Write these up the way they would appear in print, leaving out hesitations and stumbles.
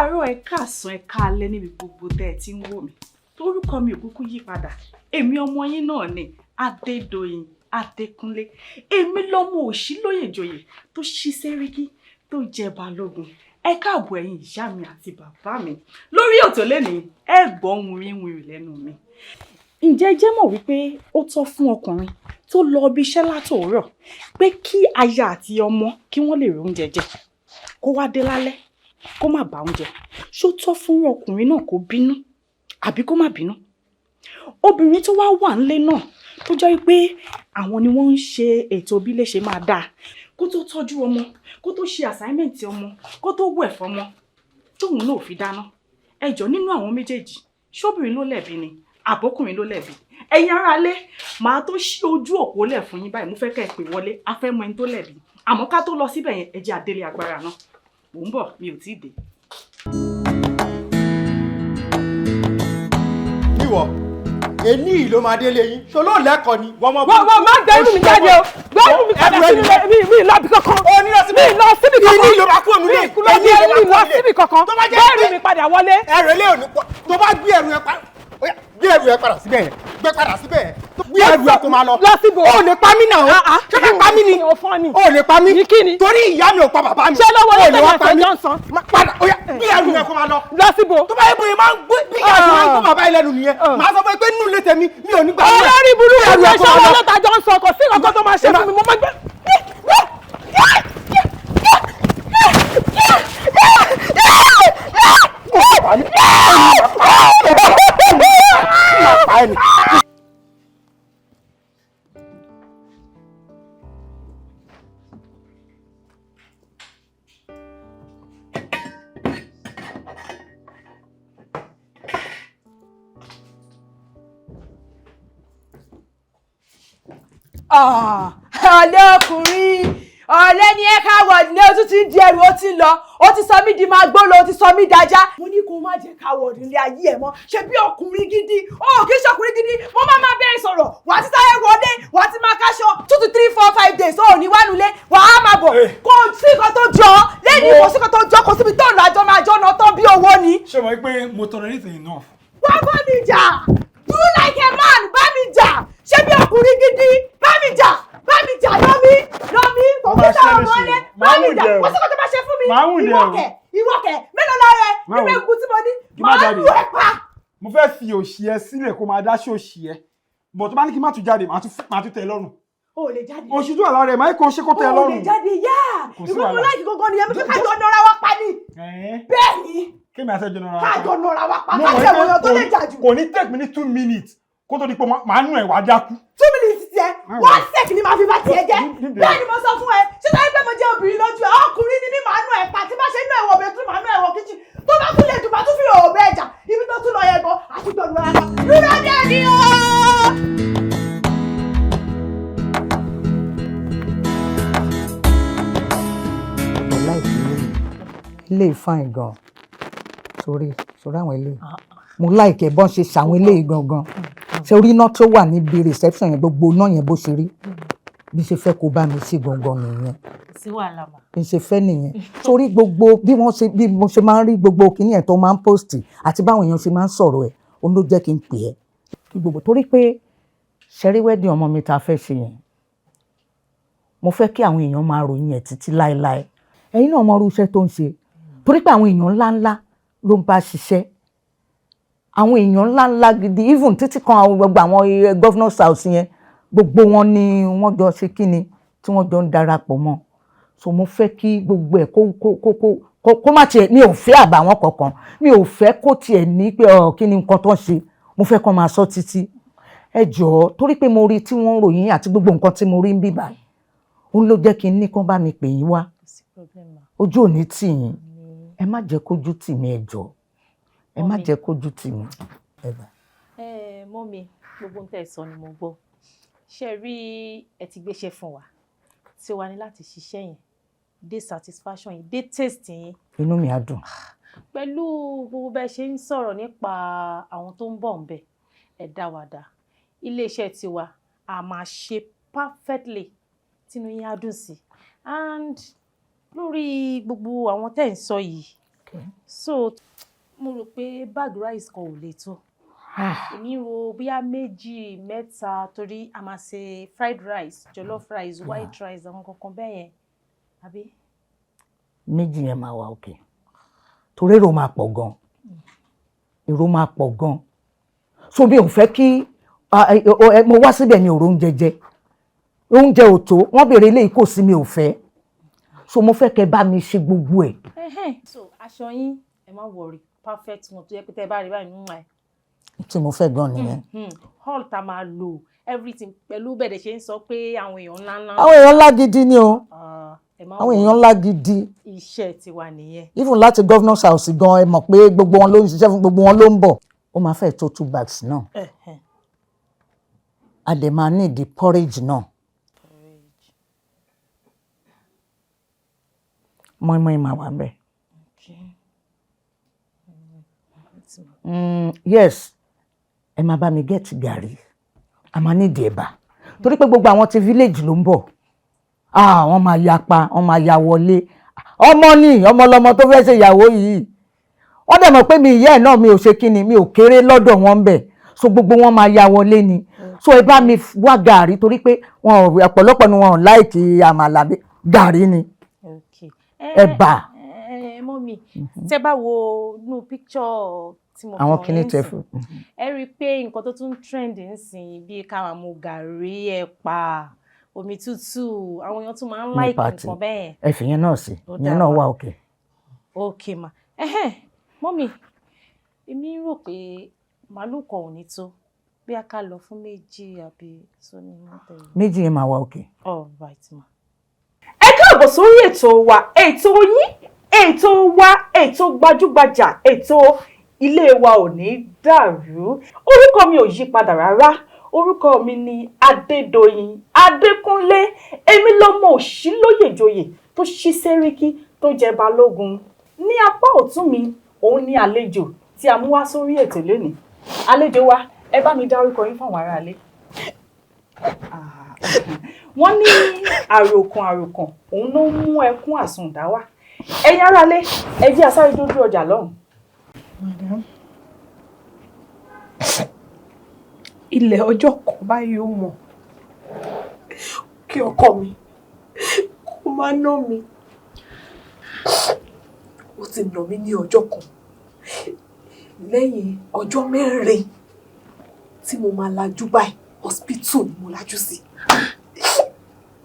Káàárọ̀, ẹ káàsán, ẹ káalẹ́ níbi gbogbo tẹ́ ẹ ti ń wò mí. Orúkọ mi ò kúkú yí padà. Èmi ọmọ yín náà ni, Adédoyin Adékúnlé. Èmi lọmọ Òṣìlóyèjòyè tó ṣí sẹ́ríkí tó jẹ balógun. Ẹ káàbọ̀, ẹ̀yin ìyá mi àti bàbá mi, lórí ètò lẹ́nìí. Ẹ gbọ́ wìrìwìrì lẹ́nu mi. Ǹjẹ́ ẹ jẹ́ mọ̀ wípé ó tọ́ fún ọkùnrin tó lọ ibi iṣẹ́ látòórọ̀ pé kí aya àti ọmọ kí wọ́n lè rí oúnjẹ jẹ, kó wá dé lálẹ́, kó má bá oúnjẹ? Ṣó tọ́ fún ọkùnrin náà kó bínú àbí kó má bínú? Obìnrin tó wá wà nílé náà, tó jẹ́ wípé àwọn ni wọ́n ń ṣe ètò bí ilé ṣe máa dáa, kó tó tọ́jú ọmọ, kó tó ṣe assignment ọmọ, kó tó wẹ̀ fọ́mọ, tóun náà fi dáná, ẹ jọ̀ọ́, nínú àwọn méjèèjì, ṣóbìnrin ló lẹ̀bi ni àbọ́kùnrin ló lẹ̀bi? Ẹ̀yin aráalé, màá tó ṣí ojú òpó lẹ̀ fún yín báyìí. Mo fẹ́ kẹ́ ẹ pè wọlé, a fẹ́ mọ ẹni tó lẹ̀bi. Àmọ́ ká tó lọ síbẹ̀ yẹn, ẹ jẹ́ adélé agbára náà. Mò ń bọ̀, mi ò tíì dé. Níwọ èní yìí ló máa délé yín, ṣo ló lẹ́kọ̀ọ́ ni wọ́n mọ. Wọ́n wọ́n má gbé irú mi jáde o. Gbé irú mi padà sínú ilé mi. Mi lọ bí kankan. O ní lọ síbi. Mi lọ síbi kankan. Èní ló máa kúrò nílé. Mi lọ Èní ló mi máa lọ kúrò nílé. síbi kankan. Tó bá jẹ́ Gbé irú pé mi padà wọlé. Ẹrù ilé ò ní pọ̀. Tó bá gbé ẹrù ẹ pa, ó yá, gbé ẹrù ẹ padà síbẹ̀ yẹn, gbé padà síbẹ̀ yẹn, gbé ẹrù ẹ kó máa lọ. Lọ síbo? O lè pa mí náà. Ah, ah. Ṣé fẹ́ pa mí ni? O fọ́ ni. O lè pa mí. Ní kí ni? Torí ìyá mi ò pa bàbá mi. Ṣé lọ́wọ́ O lè ló wá tẹ̀lé pa mí. Johnson? Padà, ó yá, gbé ẹrù ẹ kó máa lọ. Lọ síbo? Tó bá yẹ bóyá máa ń gbé, bí ìyá mi máa ń gbọ́ bàbá yẹn lẹ́nu nìyẹn, màá sọ fún ẹ pé nínú ilé tèmi, mi ò ní gbà. Olórí burúkú Gbé ẹrù ṣe ẹ kó máa ṣọwọ́ lọ. lọ́ta Johnson, kò sí nǹkan tó máa ṣe fún mi. Mo máa gbé. Pa ẹ́ ni. Ọ̀lẹ́ ọkùnrin, ọ̀lẹ́ ni ẹ. Ká wọ̀ ní o tún ti ń di ẹrù, ó ti ń lọ, ó ti sọ mí di máa gbó lọ, ó ti sọ mí dájá. Mo ní kó má jẹ́ ká wọ̀ nílé ayé ẹ̀ mọ́. Ṣe bí ọkùnrin gidi, ó kì í ṣe ọkùnrin gidi. Mo máa máa bẹ́ẹ̀ sọ̀rọ̀, wà á ti sáré wọlé, wà á ti máa káṣọ. 2 to 3 4 5 days, ó ní wánulé, wà á máa bọ̀. Kò sí nǹkan tó jọ lẹ́yìn, kò sí nǹkan tó jọ, kò síbi tó ń lọ, àjọ máa jọ náà tán bí owó ni. Ṣé mo rí pé mo tolerate enough? Wá bá mi jà, do like a man, bá mi jà, ṣé bí ọkùnrin gidi, bá mi jà, bá mi jà, lọ́mí lọ́mí kọ̀ǹpútà Máa ṣe ọmọ léṣe. ọlẹ́. Máa Bá mi wù jà. jẹ o. Kò sí kò tó máa ṣe fún mi. Máa wù jẹ o. Ìwọ́kẹ̀, ìwọ́kẹ̀ mélòó lára ẹ Máa nínú wù. egungun tí mo ní? Kí má Máa jáde. lù ẹ pa. Mo fẹ́ fi òṣì ẹ sílẹ̀ kó máa dá sí òṣì ẹ bọ̀. Tó bá ní kí n má tún jáde, màá tún tẹ́ ẹ lọ́rùn. O ò lè jáde. Òṣì tó wà lára ẹ, máa kó ṣe kó tẹ́ ẹ O ò lè lọ́rùn. jáde yá. Kò sí Ìwọ mo wàhálà. láìkí gangan nìyẹn, mo fẹ́ kájọ nọra wa pa ni. Ẹ̀ẹ́n. Bẹ́ẹ̀ ni. Kémi àti ẹjọ́ nara. Kájọ nọra wa pa, Mo kájọ mọ̀ pé ìwòyàn tó lè jà jù. Kò ní take me ní 2 minutes kó tó di pé màá nù ẹ̀ wá dákú. 2 minutes tiẹ̀, Má one worry. sec ni màá fi bá tiẹ̀ jẹ́. Bẹ́ẹ̀ ni mo sọ fún ẹ. Ṣé sáré pé mo jẹ́ obìnrin lójú ẹ? Ọkùnrin ni mí, màá nù ẹ pa. Tí bá ṣe nù ẹ wọ bẹ̀tún, màá nù ẹ wọ kíchìn. Tó bá tún lè dùn, màá tún fi òòbẹ ẹjà ibi tó tún lọ yẹ gan àti gbọdọ̀ ara dúró dé ní o. Mo like ilé yìí, ilé yìí fine gan. Sórí sórí àwọn ilé mo like ẹ, bọ́n ṣe ṣàwọn ilé yìí gangan. Ṣe orí iná tó wà níbi reception yẹn, gbogbo iná yẹn, bó ṣe rí, bí ṣe fẹ́ kó bá mi sí gangan nìyẹn. Sí wàhálà mà. Bí ṣe fẹ́ nìyẹn, torí gbogbo bí wọ́n ṣe, bí mo ṣe máa ń rí gbogbo kinní ẹ̀ tó máa ń post àti báwọn èèyàn ṣe máa ń sọ̀rọ̀ ẹ̀, òun ló jẹ́ kí n pè ẹ́ kí gbogbo, torí pé ṣẹ́rí wedding ọmọ mi ta fẹ́ ṣe yẹn, mo fẹ́ kí àwọn èèyàn máa ròyìn ẹ̀ títí láéláé. Ẹ̀yin náà mọ irú iṣẹ́ tó ń ṣe, torí pé àwọn èèyàn ńláńlá ló ń bá ṣiṣẹ́, àwọn èèyàn ńláńlá gidi, even títí kan àwọn gbogbo àwọn governors house yẹn, gbogbo wọn ni wọ́n jọ ṣe kíni tí wọ́n jọ ń darapọ̀ mọ́. So mo fẹ́ kí gbogbo ẹ̀ kó má tiẹ̀, mi ò fẹ́ àbàwọ́n kankan, mi ò fẹ́ kó tiẹ̀ ní pé ọ kí ni nǹkan tó ń ṣe. Mo fẹ́ kó máa sọ títí. Ẹ jọ̀ọ́, torí pé mo rí tí wọ́n ń ròyìn àti gbogbo nǹkan tí mo rí ń bíbà, òun ló jẹ́ kí n ní kán bá mi pè yín wá. Kò sí problem mà. Ojú ò ní tì yín. Ẹ má jẹ́ kójú tì mí, ẹ jọ̀ọ́, ẹ má Mummy. jẹ́ kójú tì mí. Ẹ bá. Ẹ mummy, gbogbo ohun tẹ́ ẹ sọ ni mo gbọ́. Ṣe rí, ẹ ti gbéṣẹ́ fún wa tí ó wà ní láti ṣiṣẹ́ yẹn dé satisfaction yìí, dé taste yín. Inú mi á dùn. Pẹ̀lú gbogbo bẹ́ẹ̀ ṣe ń sọ̀rọ̀ nípa àwọn tó ń bọ̀ ń bẹ̀, ẹ dá wa dá iléeṣẹ́ tiwa, a máa ṣe perfectly tínú yín á dùn sí. And lórí gbogbo àwọn tẹ́ ń sọ yìí, So mo rò pé bag rice kan ò lè tó. Èmi rò bóyá méjì, mẹ́ta, torí a máa ṣe fried rice, jollof rice, white rice, àwọn kankan bẹ́ẹ̀ yẹn, àbí? Méjì yẹn máa wà okay, torí èrò máa pọ̀ gan, èrò máa pọ̀ gan. So mi ò fẹ́ kí mo wá síbẹ̀ mi ò róúnjẹ jẹ, oúnjẹ ò tó, wọ́n béèrè eléyìí, kò sí, mi ò fẹ́. So mo fẹ́ kẹ́ bá mi ṣe gbogbo ẹ̀. Ẹhẹ́n. So aṣọ yín, ẹ má worry, perfect one tó yẹ pé tẹ́ ẹ bá rí báyìí nínú ẹ̀. Tí mo fẹ́ gan nìyẹn. Hall tá máa lò, everything, pẹ̀lú bẹ̀rẹ̀ ṣe ń sọ pé àwọn èèyàn ńlá ńlá. Àwọn èèyàn ńlá gidi ni o. Ah, ẹ má Àwọn worry. èèyàn ńlá gidi. Iṣẹ́ tiwa nìyẹn. Even láti governor's house gan, ẹ mọ̀ pé gbogbo wọn ló ń ṣiṣẹ́ fún, gbogbo wọn ló ń bọ̀. Ó máa fẹ́ tó two bags náà. A dẹ̀ máa ní ìdí porridge náà. Mọ́ínmọ́ín máa wà ńbẹ̀. Yes, ẹ máa bá mi get gàrí, a máa ní ìdí ẹ̀bà, torí pé gbogbo àwọn ti village ló ń bọ̀. Ah, wọ́n máa yapa, wọ́n máa ya wọlé. Ọmọ ni ọmọ lọmọ tó fẹ́ ṣe ìyàwó yìí, wọ́n dẹ̀ mọ̀ pé mi ìyá ẹ̀ náà, mi ò ṣe kí ni, mi ò kéré lọ́dọ̀ wọn bẹ̀. So gbogbo wọn máa ya wọlé ni. So ẹ bá mi wá gàrí, torí pé wọn ò, ọ̀pọ̀lọpọ̀ ni wọn ò like àmàlà, bí gàrí ni. Ẹ̀bà. Ẹ mummy, tẹ́ bá wo inú picture tí mo Àwọn fi hàn kinní yín tẹ sìn, fún. Ẹ rí i pé nǹkan tó tún trend nísìn, bíi ká máa mu gàrí, ẹ̀pà, omi tútù, àwọn èèyàn tún máa ń Ní like party. nǹkan bẹ́ẹ̀. Ẹ fi yẹn náà sí. Ó Yẹn dáa náà ma. Wà okay. Ok ma. Ẹhẹ́n, mummy, èmi rò pé màálù kan ò ní tó, bí a ká lọ fún méjì àbí tó ní mọ́tò. Méjì yẹn máa wà okay. All right ma. Ẹ káàbọ̀ sórí ètò wa, ètò yín, ètò wa, ètò gbajúgbajà, ètò Ilé Wa Ò Ní Dàrú. Orúkọ mi ò yí padà rárá, orúkọ mi ni Adédoyin Adékúnlé. Èmi lọmọ Òṣìlóyèjoyè tó ṣí sẹ́ríkí tó jẹ balógun. Ní apá ọ̀tún mi, òun ni àlejò tí a mú wá sórí ètò lónìí. Àlejò wa, ẹ bá mi dárúkọ yín fáwọn aráalé. Wọ́n ní àròkàn àròkàn òun ló ń mú ẹkún àsundà wá. Ẹ̀yin aráalé, ẹ jẹ́ a sáré dójú ọjà lọ́hùn. Madam, ilẹ̀ ọjọ́ kan báyìí ó mọ̀ kí ọkọ mi kó má ná mi. Ó ti nà mí ní ọjọ́ kan, lẹ́yìn ọjọ́ 4 tí mo máa lajú báyìí, hospital ni mo lajú sí.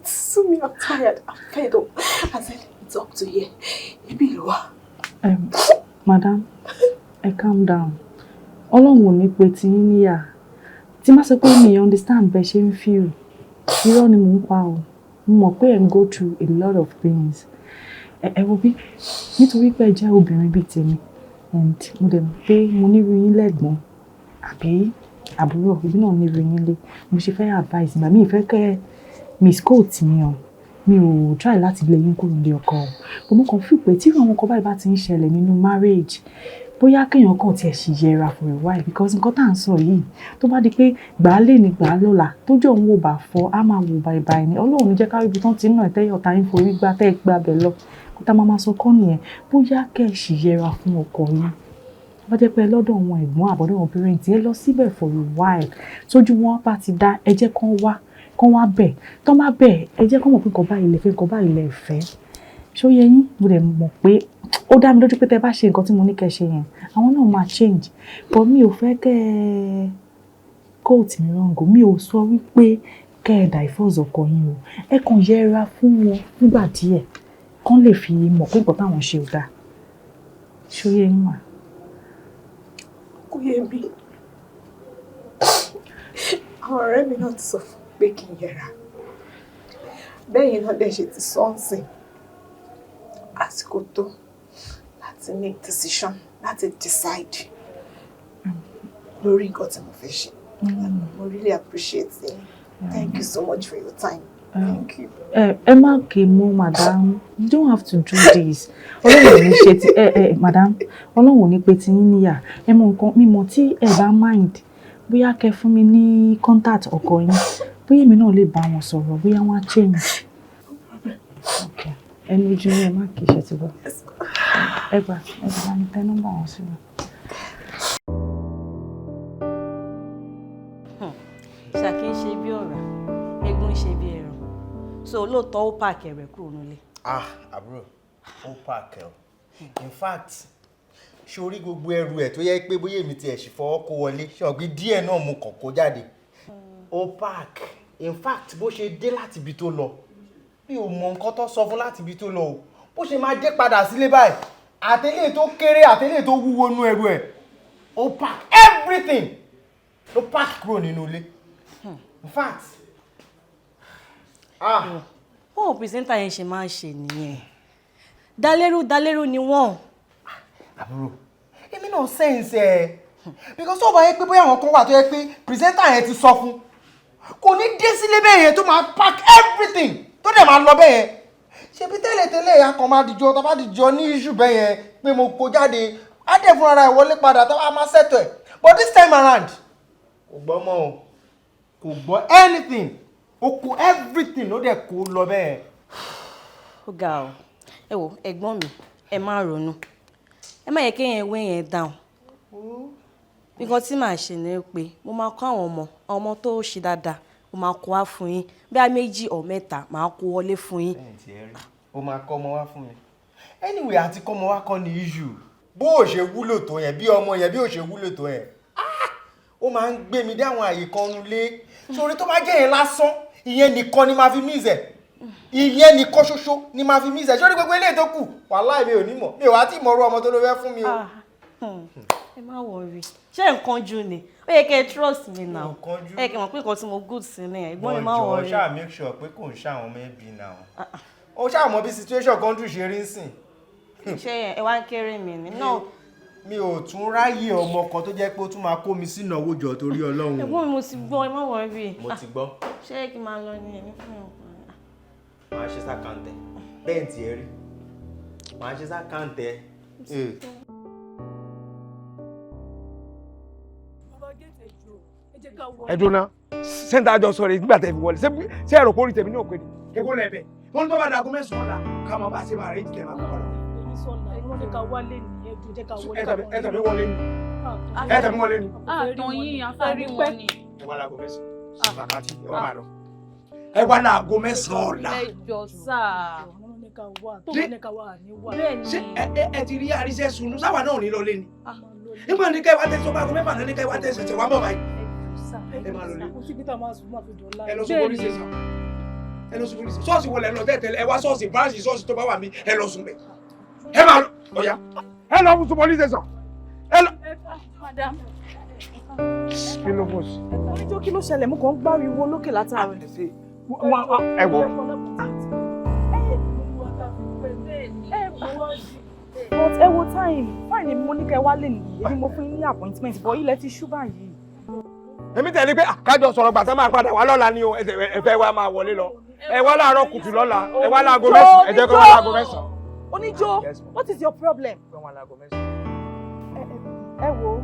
Sú mi, I'm tired, I'm fed up. I said it's up to here. Ibi ìlú wa. Madam, ẹ calm down. Ọlọ́run ò ní pe tiyín níyà. Tí má sọ pé mi understand bẹ́ẹ̀ ṣe ń feel, irọ́ ni mò ń pa o. Mo mọ̀ pé ẹ̀ ń go through a lot of pains. Ẹ wo bí, nítorí pé ẹ jẹ́ obìnrin bíi tèmi and mo dẹ̀ mọ̀ pé mo nírú yín lẹ́gbọ̀n àbí àbúrò, èmi náà nírú yín lé. Mo ṣe fẹ́ advice ìgbà mi ìfẹ́ kẹ́ misquote mi o. Mi ò try láti lé yín kúrò nílé ọkọ o. But mo kàn feel pé tí irú àwọn nǹkan báyìí bá ti ń ṣẹlẹ̀ nínú marriage, bóyá kéèyàn kàn tiẹ̀ ṣì yẹra for a while, because nǹkan tá à ń sọ yìí, tó bá di pé gbà á lè ní gbà á lọ́la, tójú òun ò bá fọ́, á máa wò bàìbàì ni. Ọlọ́run ní jẹ́ ká rí ibi tán ti ń nà tẹ́yọ̀ ọ̀tá yín forí gbá tẹ́ ẹ gbà bẹ̀ lọ. Kó tá máa máa sọ kọ́ nìyẹn, bóyá kẹ́ ẹ ṣì yẹra fún ọkọ yín. Bá jẹ́ pé lọ́dọ̀ àwọn ẹ̀gbọ́n àbọ̀dọ̀ àwọn parents, ẹ lọ síbẹ̀ for a while. Tójú wọn bá ti dá, ẹ jẹ́ kán wá, kán wá bẹ̀. Tán bá bẹ̀, ẹ jẹ́ kán mọ̀ pé nǹkan báyìí lẹ fẹ́, nǹkan báyìí lẹ fẹ́. Ṣó yé yín? Mo dẹ̀ mọ̀ pé ó dá mi lójú pé tẹ́ bá ṣe nǹkan tí mo ní kẹ́ ṣe yẹn, àwọn náà máa change. But mi ò fẹ́ kẹ́ ẹ quote mi wrong o. Mi ò sọ wípé kẹ́ ẹ divorce ọkọ yín o. Ẹ kàn yẹra fún wọn fúngbà díẹ̀, kán lè fi mọ̀ pé nǹkan táwọn ṣe ò dáa. Ṣó yé yín mà? Kò yé mi. Àwọn ọ̀rẹ́ mi náà ti sọ fún mi pé kí n yẹra. Bẹ́ẹ̀ náà dẹ̀ ṣe ti sọ ń sìn. Àsìkò tó láti make decision, láti decide lórí nǹkan tí mo fẹ́ ṣe. Mo really appreciate it. Thank you so much for your time. Thank you. Ẹ má ké mọ́, madam, you don't have to do this. Ọlọ́run ò ní ṣe ti ẹ ẹ madam, Ọlọ́run ò ní pe ti yín níyà. Ẹ mọ nǹkan mímọ̀ tí ẹ bá mind, bóyá kẹ́ fún mi ní contact ọkọ yín, bóyá èmi náà lè bá wọn sọ̀rọ̀, bóyá wọ́n á change. Okay, ẹnu ojú yín, ẹ má kí iṣẹ́ ti bọ̀. Ẹ gbà, ẹ bá mi tẹ nọ́mbà wọn sílẹ̀. Ṣàkí ń ṣe bí ọ̀rá, eégún ń ṣe bí ẹran. So lóòótọ́, ó pack ẹrù ẹ̀ kúrò nílé. Ah, àbúrò, ó pack ẹ o. In fact, sórí gbogbo ẹrù ẹ tó yẹ pé bóyá èmi tiẹ̀ sì fọwọ́ kó wọlé, ṣọ̀gbìn díẹ̀ náà mo kàn kó jáde, ó pack. In fact, bó ṣe dé láti ibi tó lọ, mi ò mọ nǹkan tó sọ fún láti ibi tó lọ o, bó ṣe máa dé padà sílé báyìí, àtẹlẹ́ tó kéré, àtẹlẹ́ tó wúwo nú ẹrù ẹ̀, ó pack everything, ló pack kúrò nínú ilé. In fact, ah. Báwo presenter yẹn ṣe máa ń ṣe nìyẹn? Dalérú dalérú ni wọ́n. Àbúrò, èmi náà sense ẹ, because tó bá yẹ pé bóyá àwọn kan wà tó yẹ pé presenter yẹn ti sọ fún, kò ní dé sílé bẹ́ẹ̀ yẹn tó máa pack everything, tó dẹ̀ máa lọ bẹ́ẹ̀ yẹn. Ṣebí tẹ́lẹ̀tẹ́lẹ̀, ya kan máa dìjọ, tó bá dìjọ ní issue bẹ́ẹ̀ yẹn pé mo kó jáde, á dẹ̀ fún ara ẹ̀ wọlé padà, tó bá máa settle ẹ̀. But this time around, kò gbọ́ mọ́ o, kò gbọ́ anything. Ó kó everything, ó dẹ̀ kó lọ bẹ́ẹ̀. Ó ga ọ. Ẹ wo, ẹ̀gbọ́n mi, ẹ má ronú, ẹ má yẹ kéèyàn wé yẹn down. Nǹkan tí màá ṣe ni pé mo máa kọ́ àwọn ọmọ tó ṣe dáadáa, mo máa kó wá fún yín, bí a méjì ọ̀ mẹ́ta, màá kó wọlé fún yín. Bẹ́ẹ̀ tí ẹ rí, ó máa kọ́ ọmọ wá fún mi. Anyway, àti kọ́ ọmọ wá kọ́ ni issue. Bó o ṣe wúlò tó yẹn, bí ọmọ yẹn bí o ṣe wúlò tó yẹn, ah, ó máa ń gbé mi dé àwọn àyè kan nulẹ̀. Sórí tó bá jẹ́ yẹn lásán, ìyẹn nìkan ni máa fi mí ìzẹ̀, ìyẹn nìkan ṣoṣo ni máa fi mí ìzẹ̀. Sórí gbogbo eléyìí tó kù, wàláì, mi ò ní mọ̀, mi ò wá tí mọ̀ ọ́rọ́ ọmọ tó ló fẹ́ fún mi o. Ẹ má worry. Ṣé nǹkan jù ni? Ó yẹ kẹ́ ẹ trust me now. Nǹkan jù. Ẹ kẹ́ mọ̀ pé nǹkan tí mo good sí ni. Ẹ̀gbọ́n mi, má Bọ́jọ́ worry. Ṣáà make sure pé kò ń ṣàwọn ọmọ ẹbí náà. Ó ṣáà mọ bí situation country ṣe rí ń sìn. Ṣé ẹ wá ń kéré mi ni? No. Mi ò tún ráyè ọmọ kan tó jẹ́ pé ó tún máa kó mi sínú owó jọ, torí Ọlọ́run. Ẹ̀gbọ́n mi, mo ti gbọ́, ẹ má worry. Mo ti gbọ́. Ṣé kí n máa lọ ní ẹ̀mí fún mi? Màá ṣe sí account ẹ̀. Bẹ́ẹ̀ tí ẹ rí, màá ṣe sí account ẹ̀. Ẹ dúró ná, sẹ́ńtà àjọ sọ̀rọ̀ nígbà tẹ̀ fi wọlé, ṣé ẹ̀rọ kórìí tèmi ní òpè ni èwo lẹ̀ bẹ̀ wọ́n ní tó bá dàgó 9 ọ̀la, ká máa bá ṣe máa rẹ̀ jìtẹ̀ máa kọ́ ọ̀la. Ẹ tàbí wọlé ni, ẹ tàbí wọlé ni. Àtàn yín, a fẹ́ rí wọn ni. Ẹ wá láago 9, wákàtí ẹ wá máa lọ. Ẹ wá láago 9 ọ̀la. Ẹ jọ sáà. Ṣé ẹ ti rí àríṣẹ́ sunu sáwà náà ní lọlé ni? Nígbà ní kẹ́ ẹ wá tẹ̀sán bá aago 6 náà ní kẹ́ ẹ wá tẹ̀sán tẹ̀ wá bọ̀ báyìí. Ẹ máa lọ lé. Ẹ lọ sí police station, ẹ lọ sí police station. Ṣọ́ọ̀ṣì wọlé lọ tẹ́tẹ̀lẹ̀, ẹ wá ṣọ́ọ̀ṣì, branch ṣọ́ọ̀ṣì tó bá wà mí, ẹ lọ sùn bẹ̀. Ẹ máa lọ, ọ̀yá, ẹ lọ fún police station, ẹ lọ. Madam. Kí ló fọ́ sí? Oníjó, kí ló ṣẹlẹ̀? Mo kàn ń gbáriwo lókè látàárọ̀. Ẹ wọ. But ẹ wo time. Fine, mo ní kẹ́ wá lè nìyí, èmi mo fún yín ní appointment, but ilẹ̀ ti ṣú báyìí. Èmi tẹ̀lé pé kájọ sọ̀rọ̀ gbàtà máa padà wá lọ́la ni o. Ẹ fẹ́ wá máa wọlé lọ. Ẹ wá láàárọ̀ kùtù lọ́la, ẹ wá láago 9, ẹ jẹ́ kó wá láago 9. Oníjó, what is your problem? Ẹ wo,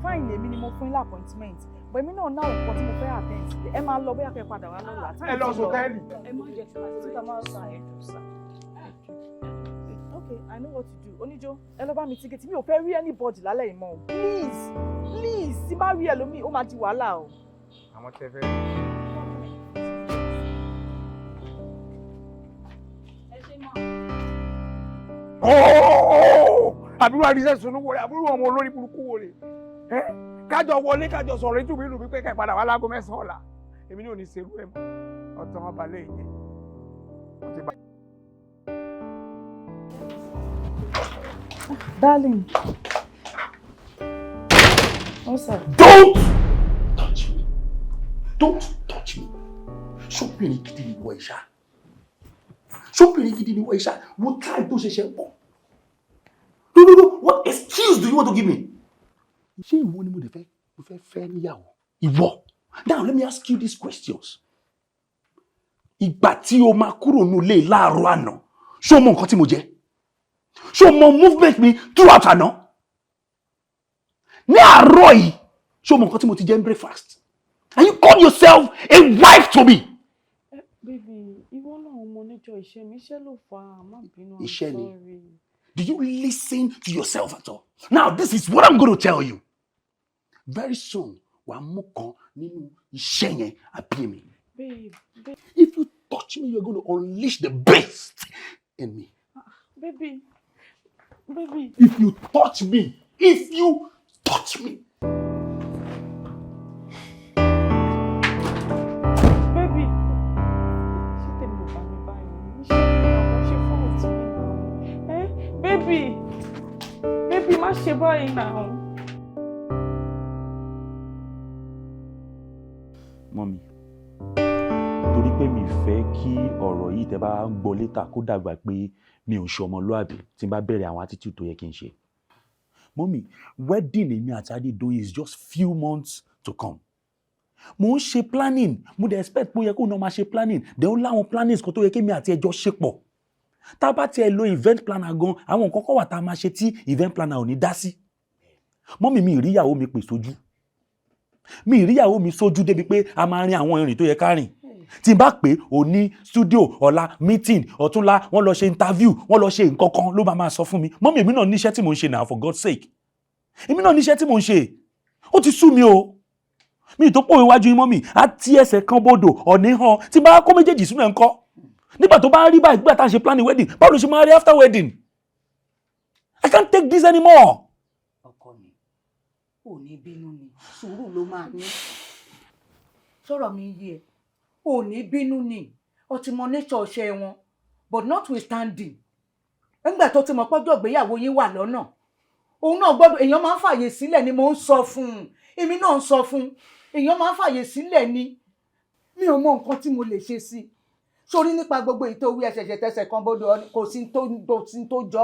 fine, èmi ni mo fún yín ní appointment, but èmi náà náà nǹkan tí mo fẹ́ attend sí. Ẹ máa lọ, bóyá kẹ́ padà wá lọ́la. Ẹ lọ sọtẹ́ẹ̀lì. Ẹ má jẹ́ kí n máa sàn ẹ jù sá. Okay, I know what to do. Oníjó, ẹ lọ bá mi ticket. Mi ò fẹ́ rí anybody lálẹ́ yìí mọ́ o. Please, please, tí bá rí ẹlòmíì, ó máa di wàhálà o. Àwọn tẹ fẹ́ rí. Ẹ ṣe máa. Àbúrò àríṣẹ́ sunu wọlé, àbúrò ọmọ olórí burúkú wọlé. Ẹ kájọ wọlé, kájọ sọ̀rọ̀ ètò ìlú mi pé ká ìpadà wá láago 9 ọ̀la. Èmi ní ò ní serú ẹ̀ mọ́. Ọ̀tọ̀ wọn balẹ̀ yẹn. Wọ́n ti bá. Darling. What's up? Don't touch me. Don't touch me. Ṣóbìnrin gidi ni wọ ìṣá. Ṣóbìnrin gidi ni wọ ìṣá. Wo time tó ṣẹ̀ṣẹ̀ bọ̀. No, no, no. What excuse do you want to give me? Ṣé ìwọ ni mo lè fẹ́? Mo fẹ́ fẹ́ níyàwó. Ìwọ. Now let me ask you these questions. Ìgbà tí o máa kúrò ní ilé láàárọ̀ àná, ṣé o mọ nǹkan tí mo jẹ? Ṣé o mọ movement mi throughout àná? Ní àárọ̀ yìí, ṣé o mọ nǹkan tí mo ti jẹ ní breakfast? And you call yourself a wife to me? Baby, ìwọ náà mo níjọ iṣẹ́ mi, iṣẹ́ ló fà á, má bínú, I'm Iṣẹ́ ni. sorry. Do you listen to yourself at all? Now, this is what I'm going to tell you. Very soon, wàá mú kan nínú iṣẹ́ yẹn àbí mi. Babe, babe. If you touch me, you're going to unleash the beast in me. Baby, baby. If you touch me, if you touch me. Baby. Ṣé tèmi ò bá mi báyìí? Ṣé àwọn ṣe fault mi náà? Eh? Baby, baby, má ṣe báyìí náà. Mummy, torí pé mi fẹ́ kí ọ̀rọ̀ yìí tẹ́ bá ń gbọ́ létà kó dàgbà pé mi ò ṣe ọmọlúàbí tí n bá bẹ̀rẹ̀ àwọn attitude tó yẹ kí n ṣe. Mummy, wedding èmi àti Adédoyin is just few months to come. Mo ń ṣe planning, mo dẹ̀ expect pé ó yẹ kó náà máa ṣe planning, then ó láwọn plannings kan tó yẹ kémi àti ẹjọ́ ṣe pọ̀. Tá a bá tiẹ̀ lo event planner gan, àwọn nǹkan kan wà tá a máa ṣe tí event planner ò ní dá sí. Mummy, mi ì rí ìyàwó mi pè sójú. Mi ì rí ìyàwó mi sójú débi pé a máa rin àwọn ìrìn tó yẹ ká rìn. Tí n bá pè òní studio, ọ̀la meeting, ọ̀túnla wọ́n lọ ṣe interview, wọ́n lọ ṣe nǹkan kan ló máa máa sọ fún mi. Mummy, èmi náà níṣẹ́ tí mò ń ṣe now, for God's sake. Èmi náà níṣẹ́ tí mò ń ṣe. Ó ti sú mi o. Mi tó pòwe wájú yín, mummy, á tí ẹsẹ̀ kan bodò ọ̀ní hàn tí bá kó méjèèjì sínú ẹ̀ ń kọ́. Nígbà tó bá rí báyìí, nígbà tá à ń ṣe planning wedding, báwo ló ṣe máa rí after wedding? I can't take this anymore. Ọkọ mi, ò ní bínú ni, sùúrù ló máa ní. Sọ̀rọ̀ mi yé ẹ, ò ní bínú ni, ó ti mọ nature ọṣẹ wọn, but notwithstanding, nígbà tó ti mọ̀ pọ́jọ́ ìgbéyàwó yín wà lọ́nà, òun náà gbọ́dọ̀, èèyàn máa ń fàyè sílẹ̀ ni mò ń sọ fún un, èmi náà ń sọ fún un, èèyàn máa ń fàyè sílẹ̀ ni. Mi ò mọ nǹkan tí mo lè ṣe sí i sórí nípa gbogbo èyí tó wí, ẹsẹ̀ṣẹ̀ tẹsẹ̀ kan bọ́dọ̀, kò sí tó jọ.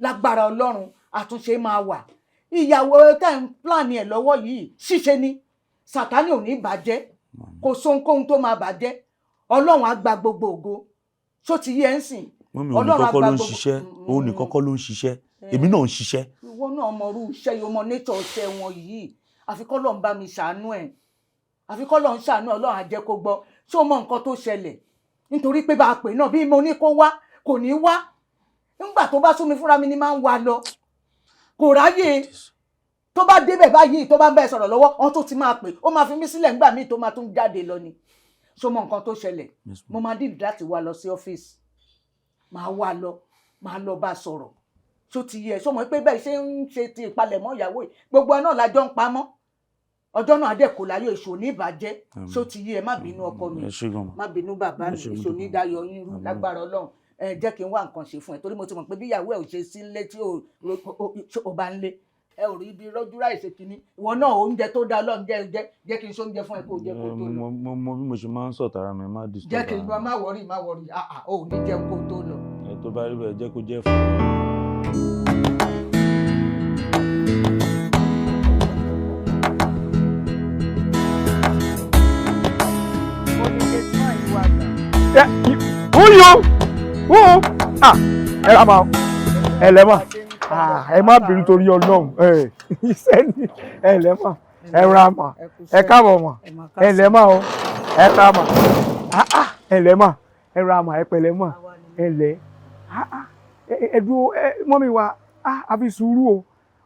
Lágbára Ọlọ́run, àtúnṣe máa wà. Ìyàwó tẹ́ ń plan ẹ̀ lọ́wọ́ yìí, ṣíṣe ni, Sàtánì ò ní bàjẹ́, kò sóhunkóhun tó máa bàjẹ́. Ọlọ́run á gba gbogbo ògo. Ṣó ti yé ẹ ń sìn? Mummy, òun Ọlọ́run á nìkan kọ́ gba ló ń gbogbo ṣiṣẹ́, òun nìkan kọ́ ló ń ṣiṣẹ́, èmi náà ń ṣiṣẹ́. Ìwọ náà mọ irú iṣẹ́ yìí, o mọ nature iṣẹ́ wọn yìí. Àfi k'Ọlọ́run bá mi ṣàánú ẹ̀, àfi k'Ọlọ́run ṣàánú ẹ̀. Ọlọ́run á jẹ́ kó gbọ́. Ṣé o mọ nǹkan tó ṣẹlẹ̀? Nítorí pé bá a pè náà, bí mo ní kó wá, kò ní wá. Nígbà tó bá sún mi, fúnra mi ni máa ń wá lọ, kò ráyè. Tó bá débẹ̀ báyìí, tó bá ń bẹ́ẹ̀ sọ̀rọ̀ lọ́wọ́, wọn tó ti máa pè, ó máa fi mí sílẹ̀ nígbà míì tó máa tún jáde lọ ni. Ṣó mọ nǹkan tó ṣẹlẹ̀? Mo máa dìde láti wá lọ sí ọ́fíìsì, máa wá lọ, máa lọ bá a sọ̀rọ̀. Ṣó ti yẹ? Ṣó mọ̀ pé bẹ́ẹ̀ ṣe ń ṣe ti ìpalẹ̀mọ́ ìyàwó yìí, gbogbo ẹ náà la jọ ń pamọ́, ọjọ́ náà adé kò láyọ̀, èṣù ní ìbàjẹ́. Ṣó ti yé ẹ? Má bínú, ọkọ mi. Ẹ ṣé gan ma. Má bínú, bàbá mi. Ẹ ṣé, mo Èṣù ní dúpẹ́. dayọ̀ yín rú. Àmín. Lágbára Ọlọ́run, ẹ jẹ́ kí n wá nǹkan ṣe fún ẹ, torí mo ti mọ̀ pé bí ìyàwó ẹ ò ṣe sí nílé tí ò bá ń lé ẹ, ò rí ibi rọ́jú ráì ṣe kínní. Ìwọ náà, oúnjẹ tó dáa Ọlọ́run jẹ́ jẹ́ jẹ́ kí n ṣe oúnjẹ fún ẹ kó o jẹ kó o tó lọ. Mo mọ bí mo ṣe máa ń sọ̀tara mi, má disturb Jẹ́ kí n ara mi. Má worry, má worry. Ah ah, ò ní jẹun kó o tó lọ. Ẹ tó bá rí bẹ́ẹ̀, jẹ́ kó jẹ́ fún mi. Mo ní gate man yìí wá gbà. Yeah, who you? Who? Ah, ẹ ra ma, ẹ lẹ́ mà. Ah, ẹ má bínú torí Ọlọ́run. Ẹ iṣẹ́ ni, ẹ lẹ́ mà, ẹ ra mà, ẹ káàbọ̀ mà, ẹ lẹ́ mà o, ẹ ra mà. Ah ah, ẹ lẹ́ mà, ẹ ra mà, ẹ pẹ̀lẹ́ mà, ẹ lẹ́. Ah ah, ẹ dúró, ẹ mummy wa, ah, àfi sùúrù o.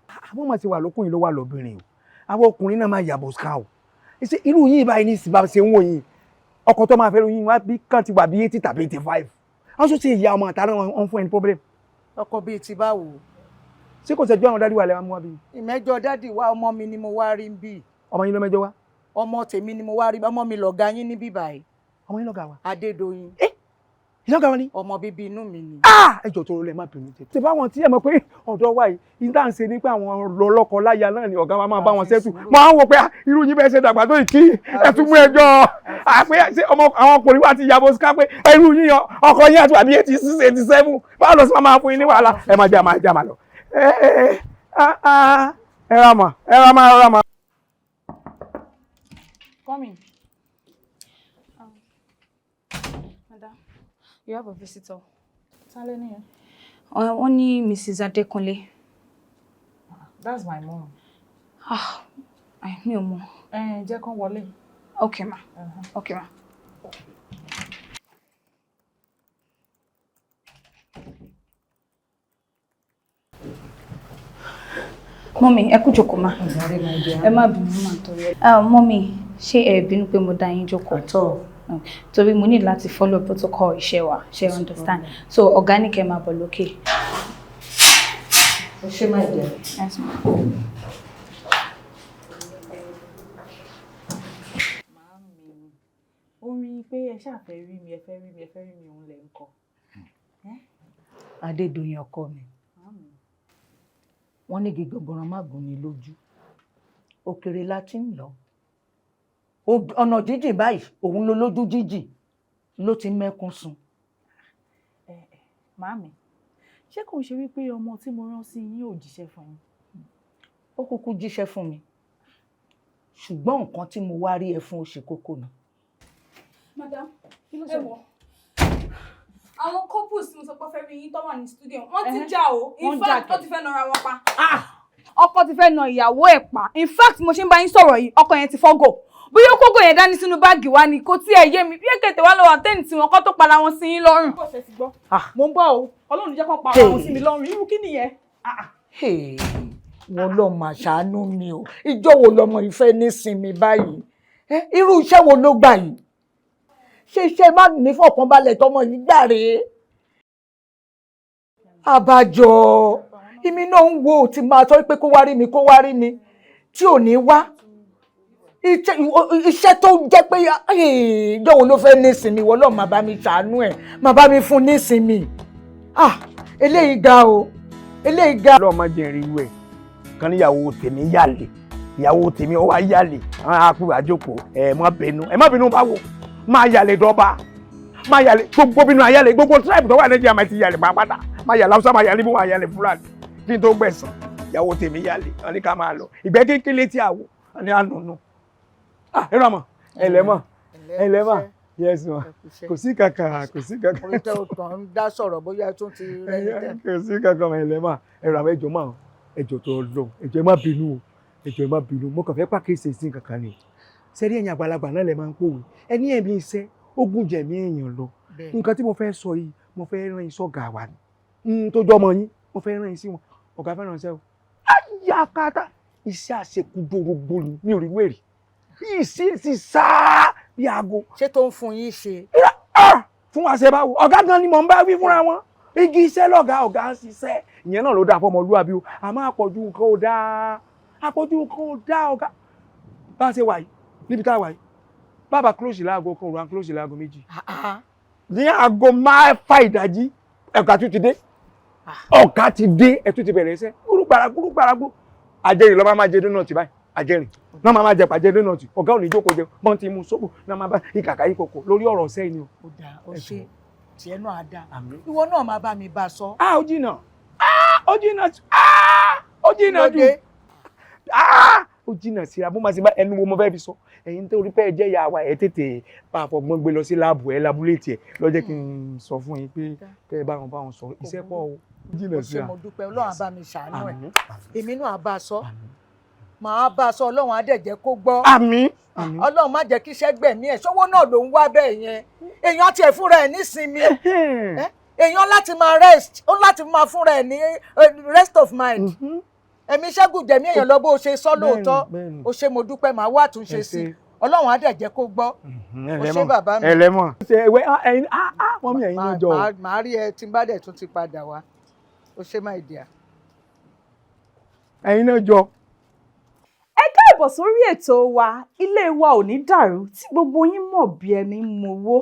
Ah, wọ́n máa ti wà lókùnrin ló wà lóbìnrin o. Àwọn ọkùnrin náà máa yàbọ̀ ká o. Ṣé irú yín báyìí ní ìsìn bá ṣe ń wò yín? Ọkọ tó máa fẹ́ lóyún wá bí kàn ti wà bí 80 tàbí 85. Àwọn sọ ṣe ìyá ọmọ àtàrà wọn fún ẹni problem. Ọkọ bíi ti báwo? Ṣé kò ṣẹjọ́ àwọn daddy wa lẹ́wọ̀n mú wa bí? Ìmẹ́jọ daddy wa, ọmọ mi ni mo wá rí bí. Ọmọ yín ló mẹ́jọ wá. Ọmọ tèmi ni mo wá rí, ọmọ mi lọ̀gá yín níbí báyìí. Ọmọ yín lọ̀gá wa. Adédoyin. Ìlọ́gà wa ni. Ọmọ bíbí inú mi ni. Ẹ jọ̀ọ́, tó lẹ má bínú tẹ. Ṣé báwọn tí ẹ mọ̀ pé ọ̀dọ́ wa yìí ní tá à ń ṣe ní pé àwọn lọ́lọ́kọ láya náà ni ọ̀gá wa máa bá wọn ṣẹ́tù. Máa ń wò pé irú yín bẹ́ẹ̀ ṣe dàgbà tó yìí kí ẹ tún mú ẹjọ́ àpé ṣé ọmọ àwọn ọkùnrin wa ti yàbọ̀ sí ká pé irú yín ọkọ yín àti àbí 86, 87, báwo lọ sí máa fún yín ní wàhálà, ẹ máa jẹ́ àmà jẹ́ àmà lọ. Ẹ ẹ ẹ ra mà, ẹ ra mà, ẹ ra mà. Come in. Madam, you have a visitor. Ta ló ní yẹn? Wọ́n ní Mrs. Adekunle. That's my mom. Ah, mi ò mọ̀. Ẹ jẹ́ kán wọlé. Okay ma. Okay ma. Mummy, ẹ kú jókòó ma. Ẹ má bínú mà torí ẹ. Ah, mummy, ṣé ẹ bínú pé mo dá yín jókòó? Àtọ̀. Torí mo ní láti follow protocol iṣẹ́ wa, ṣé you understand? So ọ̀gá ní kẹ́ máa bọ̀ lókè. Ó ṣe máa jẹ. Yes, ma. Orin pé ẹ ṣáà fẹ́ rí mi, ẹ fẹ́ rí mi, ẹ fẹ́ rí mi, òun lẹ̀ ń kọ. Adédoyin ọkọ mi, wọ́n ní gígbọ̀ngbọ̀n má gún ni lójú, òkèrè la ti ń lọ, ọ̀nà jíjìn báyìí òun ló lójú jíjìn ló ti mẹ́kún sun. Màámi, ṣé kò ń ṣe wípé ọmọ tí mo rán sí yín ò jíṣẹ́ fún yín? Ó kúkú jíṣẹ́ fún mi, ṣùgbọ́n nǹkan tí mo wá rí ẹ fún ó ṣe kókó ni. Madam, ẹ wò. Àwọn couples tí mo sọ pé fẹ́ rí yín tó wà ní studio, wọ́n ti jà o. In fact, wọ́n ti fẹ́ nara wọn pa. Ọkọ ti fẹ́ na ìyàwó ẹ̀ pa. In fact, mo ṣe ń bá yín sọ̀rọ̀ yìí, ọkọ yẹn ti fọ́gò. Bóyá ó kógò yẹn dání sínú báàgì wa ni, kò tí ẹ yé mi. Bí èkètè wá lọ́wọ́ àtẹ́ǹtì tí wọn kọ́ tó para wọn sí yín lọ́rùn. Bó ṣe ti gbọ́. Mo ń bọ̀ o, Ọlọ́run jẹ́ kán para wọn sí mi lọ́rùn. Irú kí nìyẹn? Wọ́n lọ mà ṣàánú mi o. Ìjọ́ wo lọmọ ìfẹ́ nísinmi báyìí? Irú iṣẹ́ wo ló gbà yìí? Ṣé iṣẹ́ má ní fọkànbalẹ̀ tọmọ yìí gbà rèé? Àbájọ èmi náà ń wo tí máa sọ pé kó wá rí mi, kó wá rí mi, tí ò ní wá. Iṣẹ́ tó jẹ́ pé ìjọ́ wo ló fẹ́ nísinmi? Wọ́n lọ́ọ́ máa bá mi ṣàánú ẹ̀, máa bá mi fún nísinmi. Ah, eléyìí ga o, eléyìí ga. Ọlọ́run má jẹ́ n rí irú ẹ̀ kan níyàwó tèmi yàlè, ìyàwó tèmi ó wá yàlè, àwọn akúrò àjòkò. Ẹ má bínú, ẹ má bínú. Báwo máa yàlè dọ́ba, máa yàlè gbogbo bínú ayálè, gbogbo tribe tó wà Nàìjíríà máa ti yàlè pàápàá, máa yàlè Haúsá, máa yàlè Ìgbò, máa yàlè Fúlàní, kí n tó gbẹ̀sán. Ìyàwó tèmi yàlè, wọn ní ká máa lọ ìgbẹ́ kékeré létí àwọ̀, wọn ní ànúnú. Ah, ẹ rọ mọ, ẹ lẹ́mọ̀, ẹ lẹ́mọ̀. Yes ma, kò sí kankan, kò sí kankan. Orí tẹ́ o kàn ń dá sọ̀rọ̀, bóyá tún ti rẹ́ni tẹ́. Kò sí kankan, ẹ lẹ́mọ̀, ẹ rọ àwọn ẹjọ́ máa, ẹjọ́ tó lọ, ẹjọ́ ẹ má bínú o, ẹjọ́ ẹ má bínú. Mo kàn fẹ́ pàkíyèsí sí kankan ni. Sẹ́rí ẹ̀yin àgbàlagbà náà lẹ máa ń pòwe, ẹni ẹ̀mí iṣẹ́ ogun jẹ̀mí èèyàn lọ. Nǹkan tí mo fẹ́ sọ yìí, mo fẹ́ rán iṣẹ́ ọ̀gá wa ni tó jọ ọmọ yín, mo fẹ́ rán iṣẹ́ wọn. Ọ̀gá fẹ́ rán iṣẹ́ o, ayakata iṣẹ́ àṣekúdórógbó ni, mi ò rí wèrè ìṣe ti sáá bí aago. Ṣé tó ń fún yín ṣe? Fún wa ṣe báwo? Ọ̀gá gan ni mò ń bá wí fúnra wọn. Igi iṣẹ́ lọ́gàá, ọ̀gá ń ṣiṣẹ́, ìyẹn náà ló dáa fọmọlúwàbí o. Àmọ́ àpọ̀jù nǹkan ò dáa, àpọ̀jù nǹkan ò dáa. Ọ̀gá, bá a ṣe wà yìí, níbi tá a wà yìí, bàbá close láago 1 òru, à ń close láago 2. Ní aago 5 ìdájí, ọ̀gá tún ti dé, ọ̀gá ti dé, ẹ̀ tún ti bẹ̀rẹ̀ iṣẹ́ gbúrúgbàrà gbúrúgbàrà gbúrú. Àjẹrìn lọ́ máa jẹ donut báyìí, àjẹrìn náà máa jẹ pàjẹ donut. Ọ̀gá ò ní jókòó jẹ bọ́n ti mú sóbò náà, máa bá ìkàkà yìí kòkò lórí ọ̀rọ̀ sẹ́yìn ni o. Ó dáa, ó ṣe tiẹ̀ náà á dáa, ìwọ náà máa bá mi bá a sọ. A ó jìnnà, ó jìnnà, ó jìnnà jù, ó jìnnà síra. Bó máa ṣe bá ẹnu wo mo fẹ́ fi sọ? Ẹ̀yin tó rí pé ẹ jẹ́ ìyá wa, ẹ tètè bá a fọgbọ́n gbé lọ sí láàbù ẹ lábúlétì ẹ lọ́jọ́ kí n sọ fún yín pé kẹ́ ẹ bá wọn sọ iṣẹ́ pọ̀ o, ó jìnnà Ó ṣe, síra. mo dúpẹ́. Ọlọ́run á bá mi ṣàánú ẹ̀, èmi náà á bá a sọ, màá bá a sọ. Ọlọ́run á dẹ̀ jẹ́ kó gbọ́. Àmín, àmín. Ọlọ́run má jẹ́ kí iṣẹ́ gbẹ̀mí ẹ̀. Ṣówó náà ló ń wá bẹ́ẹ̀ yẹn? Èèyàn tiẹ̀ fúnra ẹ̀ nísinmi. Èèyàn láti máa rest, ó láti máa fúnra ẹ̀ ní rest of mind. Ẹ̀mí ṣẹ́gun jẹ̀mí èèyàn lọ, bó o ṣe sọ lóòótọ́. Ó ṣe, mo dúpẹ́, màá wá àtúnṣe sí i. Ọlọ́run á dẹ̀ jẹ́ kó gbọ́. Ó ṣe, bàbá mi. Ẹlẹ́mọ̀ ṣe ẹwẹ́ ẹyin, mummy, ẹ̀yin ló jọ o. Màá rí ẹ tí n bá dẹ̀ tún ti padà wá. Ó ṣe, my dear. Ẹ̀yin náà jọ. Ẹ káàbọ̀ sórí ètò wa, Ilé Wa Ò Ní Dàrú, tí gbogbo yín mọ̀ bí ẹni mowó.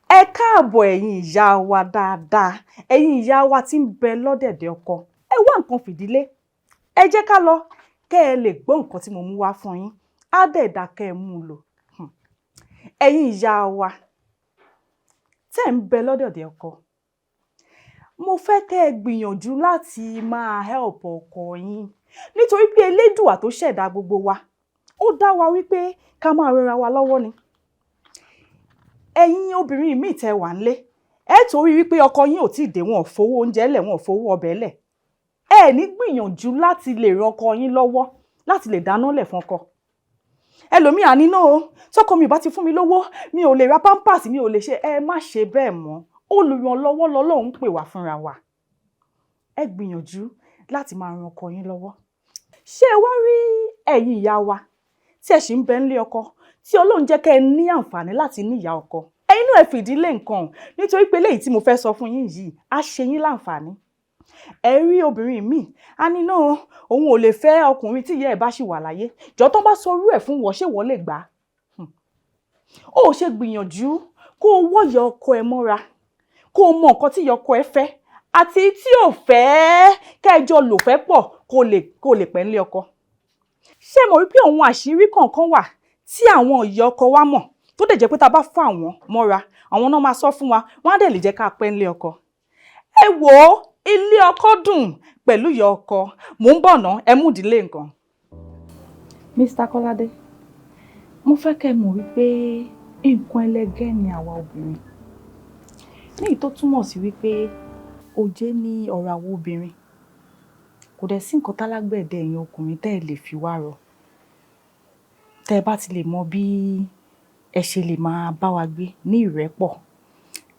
Ẹ káàbọ̀, ẹ̀yin ìyá wa dáadáa, ẹ̀yin ìyá wa tí ń bẹ lọ́dẹ̀dẹ̀ ọkọ. Ẹ wá nǹkan fìdílé, ẹ jẹ́ ká lọ kẹ́ ẹ lè gbọ́ nǹkan tí mo mú wá fún yín. Á dẹ̀ dá kẹ́ ẹ mú un lò. Ẹ̀yin ìyá wa tẹ́ ń bẹ lọ́dẹ̀dẹ̀ ọkọ, mo fẹ́ kẹ́ ẹ gbìyànjú láti máa help ọkọ yín, nítorí pé Elédùà tó ṣẹ̀dá gbogbo wa, ó dá wa wípé ká máa rẹra wa lọ́wọ́ ni. Ẹ̀yin obìnrin míì tẹ́ wà ńlé, ẹ torí wípé ọkọ yín ò tíì dé, wọn ò fowó oúnjẹ lẹ̀, wọn ò fowó ọbẹ̀ lẹ̀, ẹ ní gbìyànjú láti lè ran ọkọ yín lọ́wọ́, láti lè dáná lẹ̀ fún ọkọ. Ẹlòmíì àní náà o, tọkọ mi ò bá ti fún mi lówó, mi ò lè ra pampers, mi ò lè ṣe. Ẹ má ṣe bẹ́ẹ̀ mọ́. Olùrànlọ́wọ́ lọ́lọ́run pè wá fúnra wa. Ẹ gbìyànjú láti máa ran ọkọ yín lọ́wọ́. Ṣé ẹ wá rí ẹ̀yin ìyá wa tí ẹ sì ń bẹ nílé ọkọ, tí Ọlọ́run jẹ́ kẹ́ ẹ ní àǹfààní láti ní ìyá ọkọ, ẹ̀yin náà ẹ fìdí lé nǹkan o, nítorí pé léyìí tí mo fẹ́ sọ fún yín yìí á ṣe yín láǹfààní. Ẹ rí obìnrin míì, á ní náà òun ò lè fẹ́ ọkùnrin tí ìyá ẹ̀ bá ṣì wà láyé. Jọ, tó bá sọ orú ẹ̀ fún wọ́, ṣé wọ́n lè gbà á? Ó ṣe gbìyànjú kó o wọ́yọ̀ ọkọ ẹ mọ́ra, kó o mọ nǹkan tí ìyá ọkọ ẹ fẹ́ àti tí ò fẹ́, kẹjọ lò fẹ́ pọ̀, kó lè pẹ́ nílé ọkọ. Ṣé mo rí pé àwọn àṣírí kọ̀ọ̀kan wà tí àwọn ìyá ọkọ wa mọ̀, tó dẹ̀ jẹ́ pé tá a bá fà wọ́n mọ́ra, àwọn náà máa sọ fún wa, wọ́n á dẹ̀ lè jẹ́ ká pẹ́ nílé ọkọ. Ẹ wò ó, ilé ọkọ dùn pẹ̀lú ìyá ọkọ. Mò ń bọ̀ ná, ẹ mú ìdílé nǹkan. Mr. Kọ́ládé, mo fẹ́ kẹ́ ẹ mọ̀ wípé nǹkan ẹlẹgẹ́ ni àwa obìnrin, ní èyí tó túmọ̀ sí wípé òjé ní ọ̀rọ̀ àwọn obìnrin. Kò dẹ̀ sí nǹkan tálágbẹ̀dẹ ẹ̀yin ọkùnrin tẹ́ ẹ lè fi wá rọ, tẹ́ ẹ bá ti lè mọ bí ẹ ṣe lè máa bá wa gbé ní ìrẹ́pọ̀,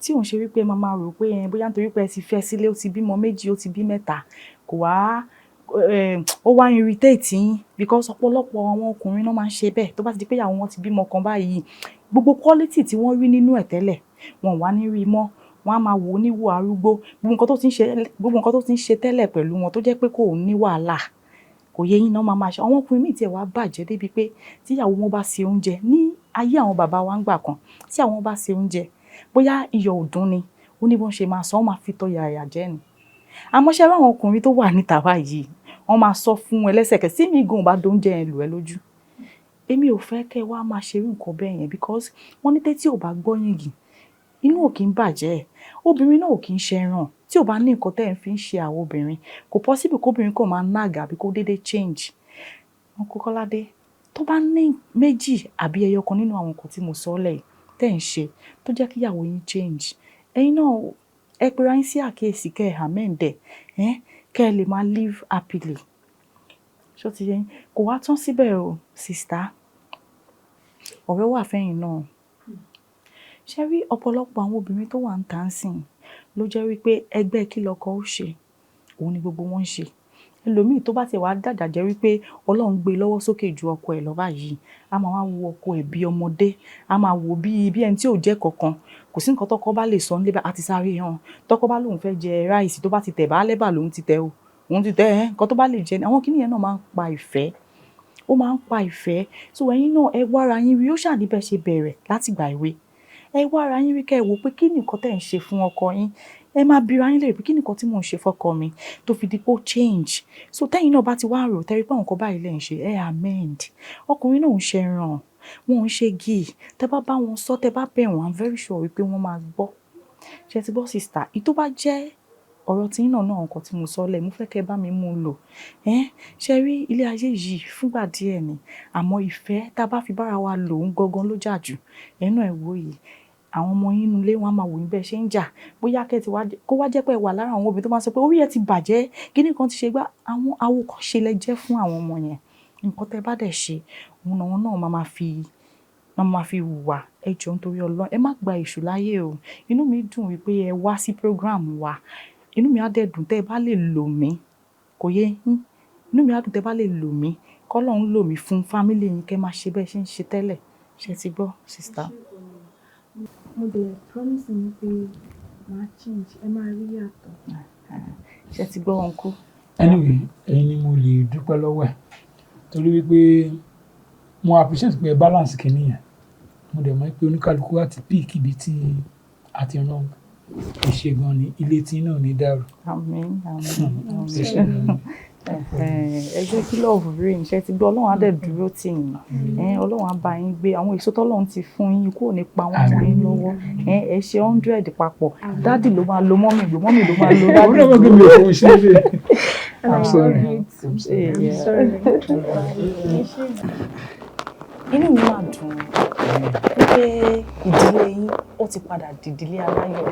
tí òun ṣe wípé ẹ máa máa rò pé ẹ bóyá nítorí pé ẹ ti fẹ́ sílé, ó ti bímọ méjì, ó ti bí mẹ́ta, kò wá ó wá irritate yín, because ọ̀pọ̀lọpọ̀ àwọn ọkùnrin náà máa ń ṣe bẹ́ẹ̀. Tó bá ti di pé ìyàwó wọn ti bímọ kan báyìí, gbogbo quality tí wọ́n rí nínú ẹ̀ tẹ́lẹ̀, wọn ò wá ní rí mọ́. Wọ́n á máa wò ó níwò arúgbó. Gbogbo nǹkan tó ti ń ṣe tẹ́lẹ̀ pẹ̀lú wọn, tó jẹ́ pé kò ní wàhálà, kò yẹ yín náà máa máa ṣe. Àwọn ọkùnrin míì tiẹ̀ wá bàjẹ́ débi pé tíyàwó wọn bá ṣe oúnjẹ, ní ayé àwọn bàbá wa ń gbà kan, tí àwọn bá ṣe oúnjẹ, bóyá iyọ̀ ò dùn ni, ó ní bọ́n ṣe máa sọ, wọ́n máa fi tọ́ yàyà jẹ́ ni. Àmọ́ ṣe àwọn ọkùnrin tó wà níta báyìí, wọ́n máa sọ fún ẹ lẹ́sẹ̀kẹsẹ̀. Tí mi gan ò bá dóúnjẹ yẹn lù ẹ́ lójú, èmi ò fẹ́ kẹ́ wá máa ṣerú nǹkan bẹ́ẹ̀ yẹn, because wọ́n ní tẹ́tí ò bá gbọ́ yìngì, inú ò kí ń bàjẹ́. Obìnrin náà ò kí ń ṣẹran tí ò bá ní nǹkan tẹ́ ẹ̀ ń fi ń ṣe àwọn obìnrin. Kò possible kóbìnrin kàn máa nag àbí kó déédéé change. Uncle Kọ́ládé, tó bá ní méjì àbí ẹyọ kan nínú àwọn nǹkan tí mo sọ lẹ̀ tẹ́ ẹ̀ ń ṣe tó jẹ́ kí ìyàwó yín change, ẹ̀yin náà ẹ pera yín sí àkíyèsí, kẹ́ ẹ amend ẹ̀, kẹ́ ẹ lè máa live happily. Ṣó ti yé yín? Kò wá tán síbẹ̀ o, sister. Ọ̀rọ̀ wà fẹ́yìn náà. Ṣé rí ọ̀pọ̀lọpọ̀ àwọn obìnrin tó wà ń tà ń sìn ló jẹ́ wípé ẹgbẹ́ kí lọkọ ó ṣe, òun ni gbogbo wọn ń ṣe. Ẹlòmíì tó bá ti wá dàjà jẹ́ wípé Ọlọ́run gbé lọ́wọ́ sókè ju ọkọ ẹ̀ lọ báyìí, a máa wá wo ọkọ ẹ̀ bí ọmọdé, a máa wò bí ẹni tí ò jẹ́ kankan. Kò sí nǹkan tọkọ bá lè sọ nílé, àti sáré hàn. Tọkọ bá lóun fẹ́ jẹ rice, tó bá ti tẹ̀ bá lẹ́bà lòun ti tẹ̀ o, òun ti tẹ̀ ẹ́, nǹkan tó bá lè jẹ ni. Àwọn kíní yẹn náà máa ń pa ìfẹ́, ó máa ń pa ìfẹ́. So ẹ̀yin náà ẹ wá ara yín rí. Ó ṣàní bẹ́ẹ̀ ṣe bẹ̀rẹ̀ láti ìgbà èwe. Ẹ wá ara yín rí, kẹ́ ẹ wò pé kí ni nǹkan tẹ́ ẹ̀ ń ṣe fún ọkọ yín. Ẹ máa bi ara yín léèrè pé kí ni nǹkan tí mò ń ṣe fọ́kọ mi tó fi di pé ó change. So tẹ́yin náà bá ti wá rò, tẹ́ rí pé àwọn nǹkan báyìí lẹ̀ ń ṣe, ẹ amend. Ọkùnrin náà ò ń ṣe ẹran, wọn ò ń ṣe gíì. Tẹ́ bá bá wọn sọ, tẹ́ bá bẹ̀ wọ́n, I'm very sure wípé wọ́n máa gbọ́. Ṣé ẹ ti gbọ́, sister? Èyí tó bá jẹ́ ọ̀rọ̀ tí yín náà náà, nǹkan tí mo sọ lẹ̀, mo fẹ́ kẹ́ ẹ bá mi mú un lò. Ẹ́n, ṣé rí ilé ayé yìí, fúngbà díẹ̀ ni, àmọ́ ìfẹ́ tá a bá fi bára wa lò ń gangan ló jà jù. Ẹ̀yin náà ẹ wò yìí, àwọn ọmọ yín nínú ilé, wọ́n á máa wò yín bẹ́ẹ̀ ṣe ń jà. Bóyá kẹ́ ti wá, kó wá jẹ́ pé ẹ wà lára àwọn obìnrin tó máa ń sọ pé orí ẹ ti bàjẹ́, kíní kan ti ṣe gbá. Àwọn àwòkọ́ṣe lẹ jẹ́ fún àwọn ọmọ yẹn. Nǹkan tẹ́ bá dẹ̀ ṣe, òun làwọn náà máa máa fi hùwà. Ẹ jọ̀ọ́, nítorí Ọlọ́run, ẹ má gba èṣù láyè o. Inú mi dùn wípé ẹ wá sí program wa. Inú mi á dẹ̀ dùn tẹ́ ẹ bá lè lò mí. Kò yé yín? Inú mi á dùn tẹ́ ẹ bá lè lò mí. Kọ́lọ́run lò mí fún family yín, kẹ́ máa ṣe bẹ́ẹ̀ ṣe ń ṣe tẹ́lẹ̀. Ṣé ẹ ti gbọ́, sister? Mo dẹ̀ promise yín pé màá change, ẹ máa rí yàtọ̀. Ṣé ẹ ti gbọ́, uncle? Anyway, ẹ̀yin ni mo lè dúpẹ́ lọ́wọ́ ẹ̀, torí wípé mo appreciate pé balance kìíní yẹn. Mo dẹ̀ mọ̀ pé oníkálukú àti pick ibi tí a ti wrong. Ẹ ṣé gan ni, ilé tí náà ní dàrú. Àmín, àmín, àmín. Ẹ ṣé gan ni. Ẹ jẹ́ kí love reign. Ṣé ti gbọ́? Ọlọ́run á dẹ̀ dúró tì yín. Ọlọ́run á bá yín gbé àwọn èso tọ́lọ́run ti fún yín kúrò nípa wọn mọ́ yín lọ́wọ́. Ẹ ṣe 100 papọ̀. Daddy ló máa lo mummy gbé, mummy ló máa lo daddy. Òun náà mọ̀ pé mi ò fowó ṣe é. I'm sorry. I'm sorry. Inú mi máa dùn wípé ìdílé yín ó ti padà dìdílé aláyọ̀.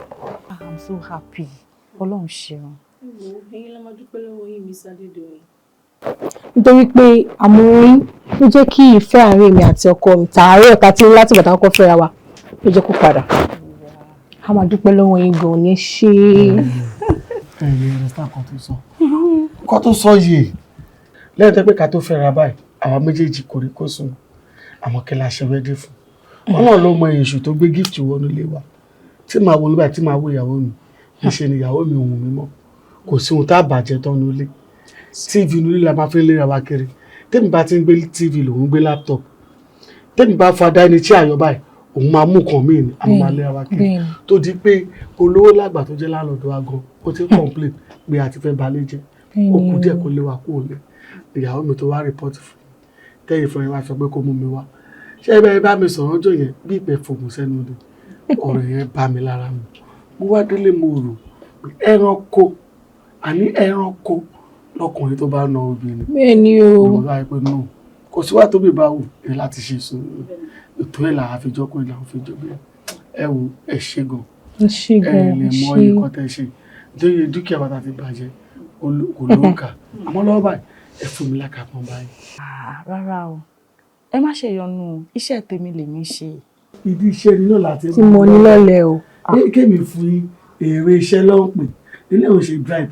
I'm so happy. Ọlọ́run ṣeun. Ẹ̀yin la máa dúpẹ́ lọ́wọ́ yín, Miss Adédoyin. Nítorí pé àmọ̀ràn yín ló jẹ́ kí ìfẹ́ àárín èmi àti ọkọ mi tààrọ̀ ta tí láti ìgbà táwọn kọ́ fẹ́ra wa ló jẹ́ kó padà. A máa dúpẹ́ lọ́wọ́ yín gan-an ní ṣé. Ẹ lè understand nǹkan tó sọ, nǹkan tó sọ yìí. Lẹ́yìn tó pé ká tó fẹ́ra báyìí, àwa méjèèjì kò rí kó sùn, àmọ́ kí la ṣe wedding fún? Ọlọ́run ló mọ èṣù tó gbé gift wọnú ilé wa. Tí màá wo nígbà tí màá wo ìyàwó mi, níṣe ni ìyàwó mi òun mi mọ́. Kò sí ohun tá a bàjẹ́ tán ní ilé. TV inú ilé la máa fi ń léra wa kiri. Tèmi bá ti ń gbé TV, lòun gbé laptop. Tèmi bá fa dání tí àyọ̀ báyìí, òun máa mú nǹkan míì ní àwọn máa léra wa kiri. Tó di pé olówó lágbà tó jẹ́ lálọ́dọ̀ wa gan, ó ti ń complain pé a ti fẹ́ balẹ̀ jẹ́. Ó kù díẹ̀ kó lé wa kúrò lé. Ìyàwó mi tó wá report fún mi, tẹ́yìn fún mi wá sọ pé kó mú mi wá. Ṣé ẹ bẹ́ẹ̀ bá mi sọ̀rọ̀ ọjọ́ yẹn, bí ìpẹ́ fògùn sẹ́nu ni, ọ̀rọ̀ yẹn bá mi lára mu. Mo wá délé, mo rò pé ẹranko, àní ẹranko lọkùnrin tó bá na obìnrin. Bẹ́ẹ̀ ni o. Mo bá yẹ pé no, kò sí wá tóbi bá wù ẹ láti ṣe sùúrù. Ètò ẹ̀ là á fi jọ́ pé là á fi jọ́ bí ẹ wo. Ẹ ṣe gan. Ẹ ṣé gan. Ẹ lè Ẹ mọ ṣé. iye kan tẹ́ ṣe nítorí dúkìá bàtà ti bàjẹ́ kò lóǹkà, àmọ́ lọ́wọ́ báyìí, ẹ fún mi lákàtàn báyìí. Ah, rárá o, ẹ má ṣe yọnu o, iṣẹ́ tèmi lèmi ṣe. Ìdí iṣẹ́ ni náà láti Tí mo ní lọ́lẹ̀ o. Kémi fún yín, èrè iṣẹ́ ló ń pè ilé ìwé ṣe bribe,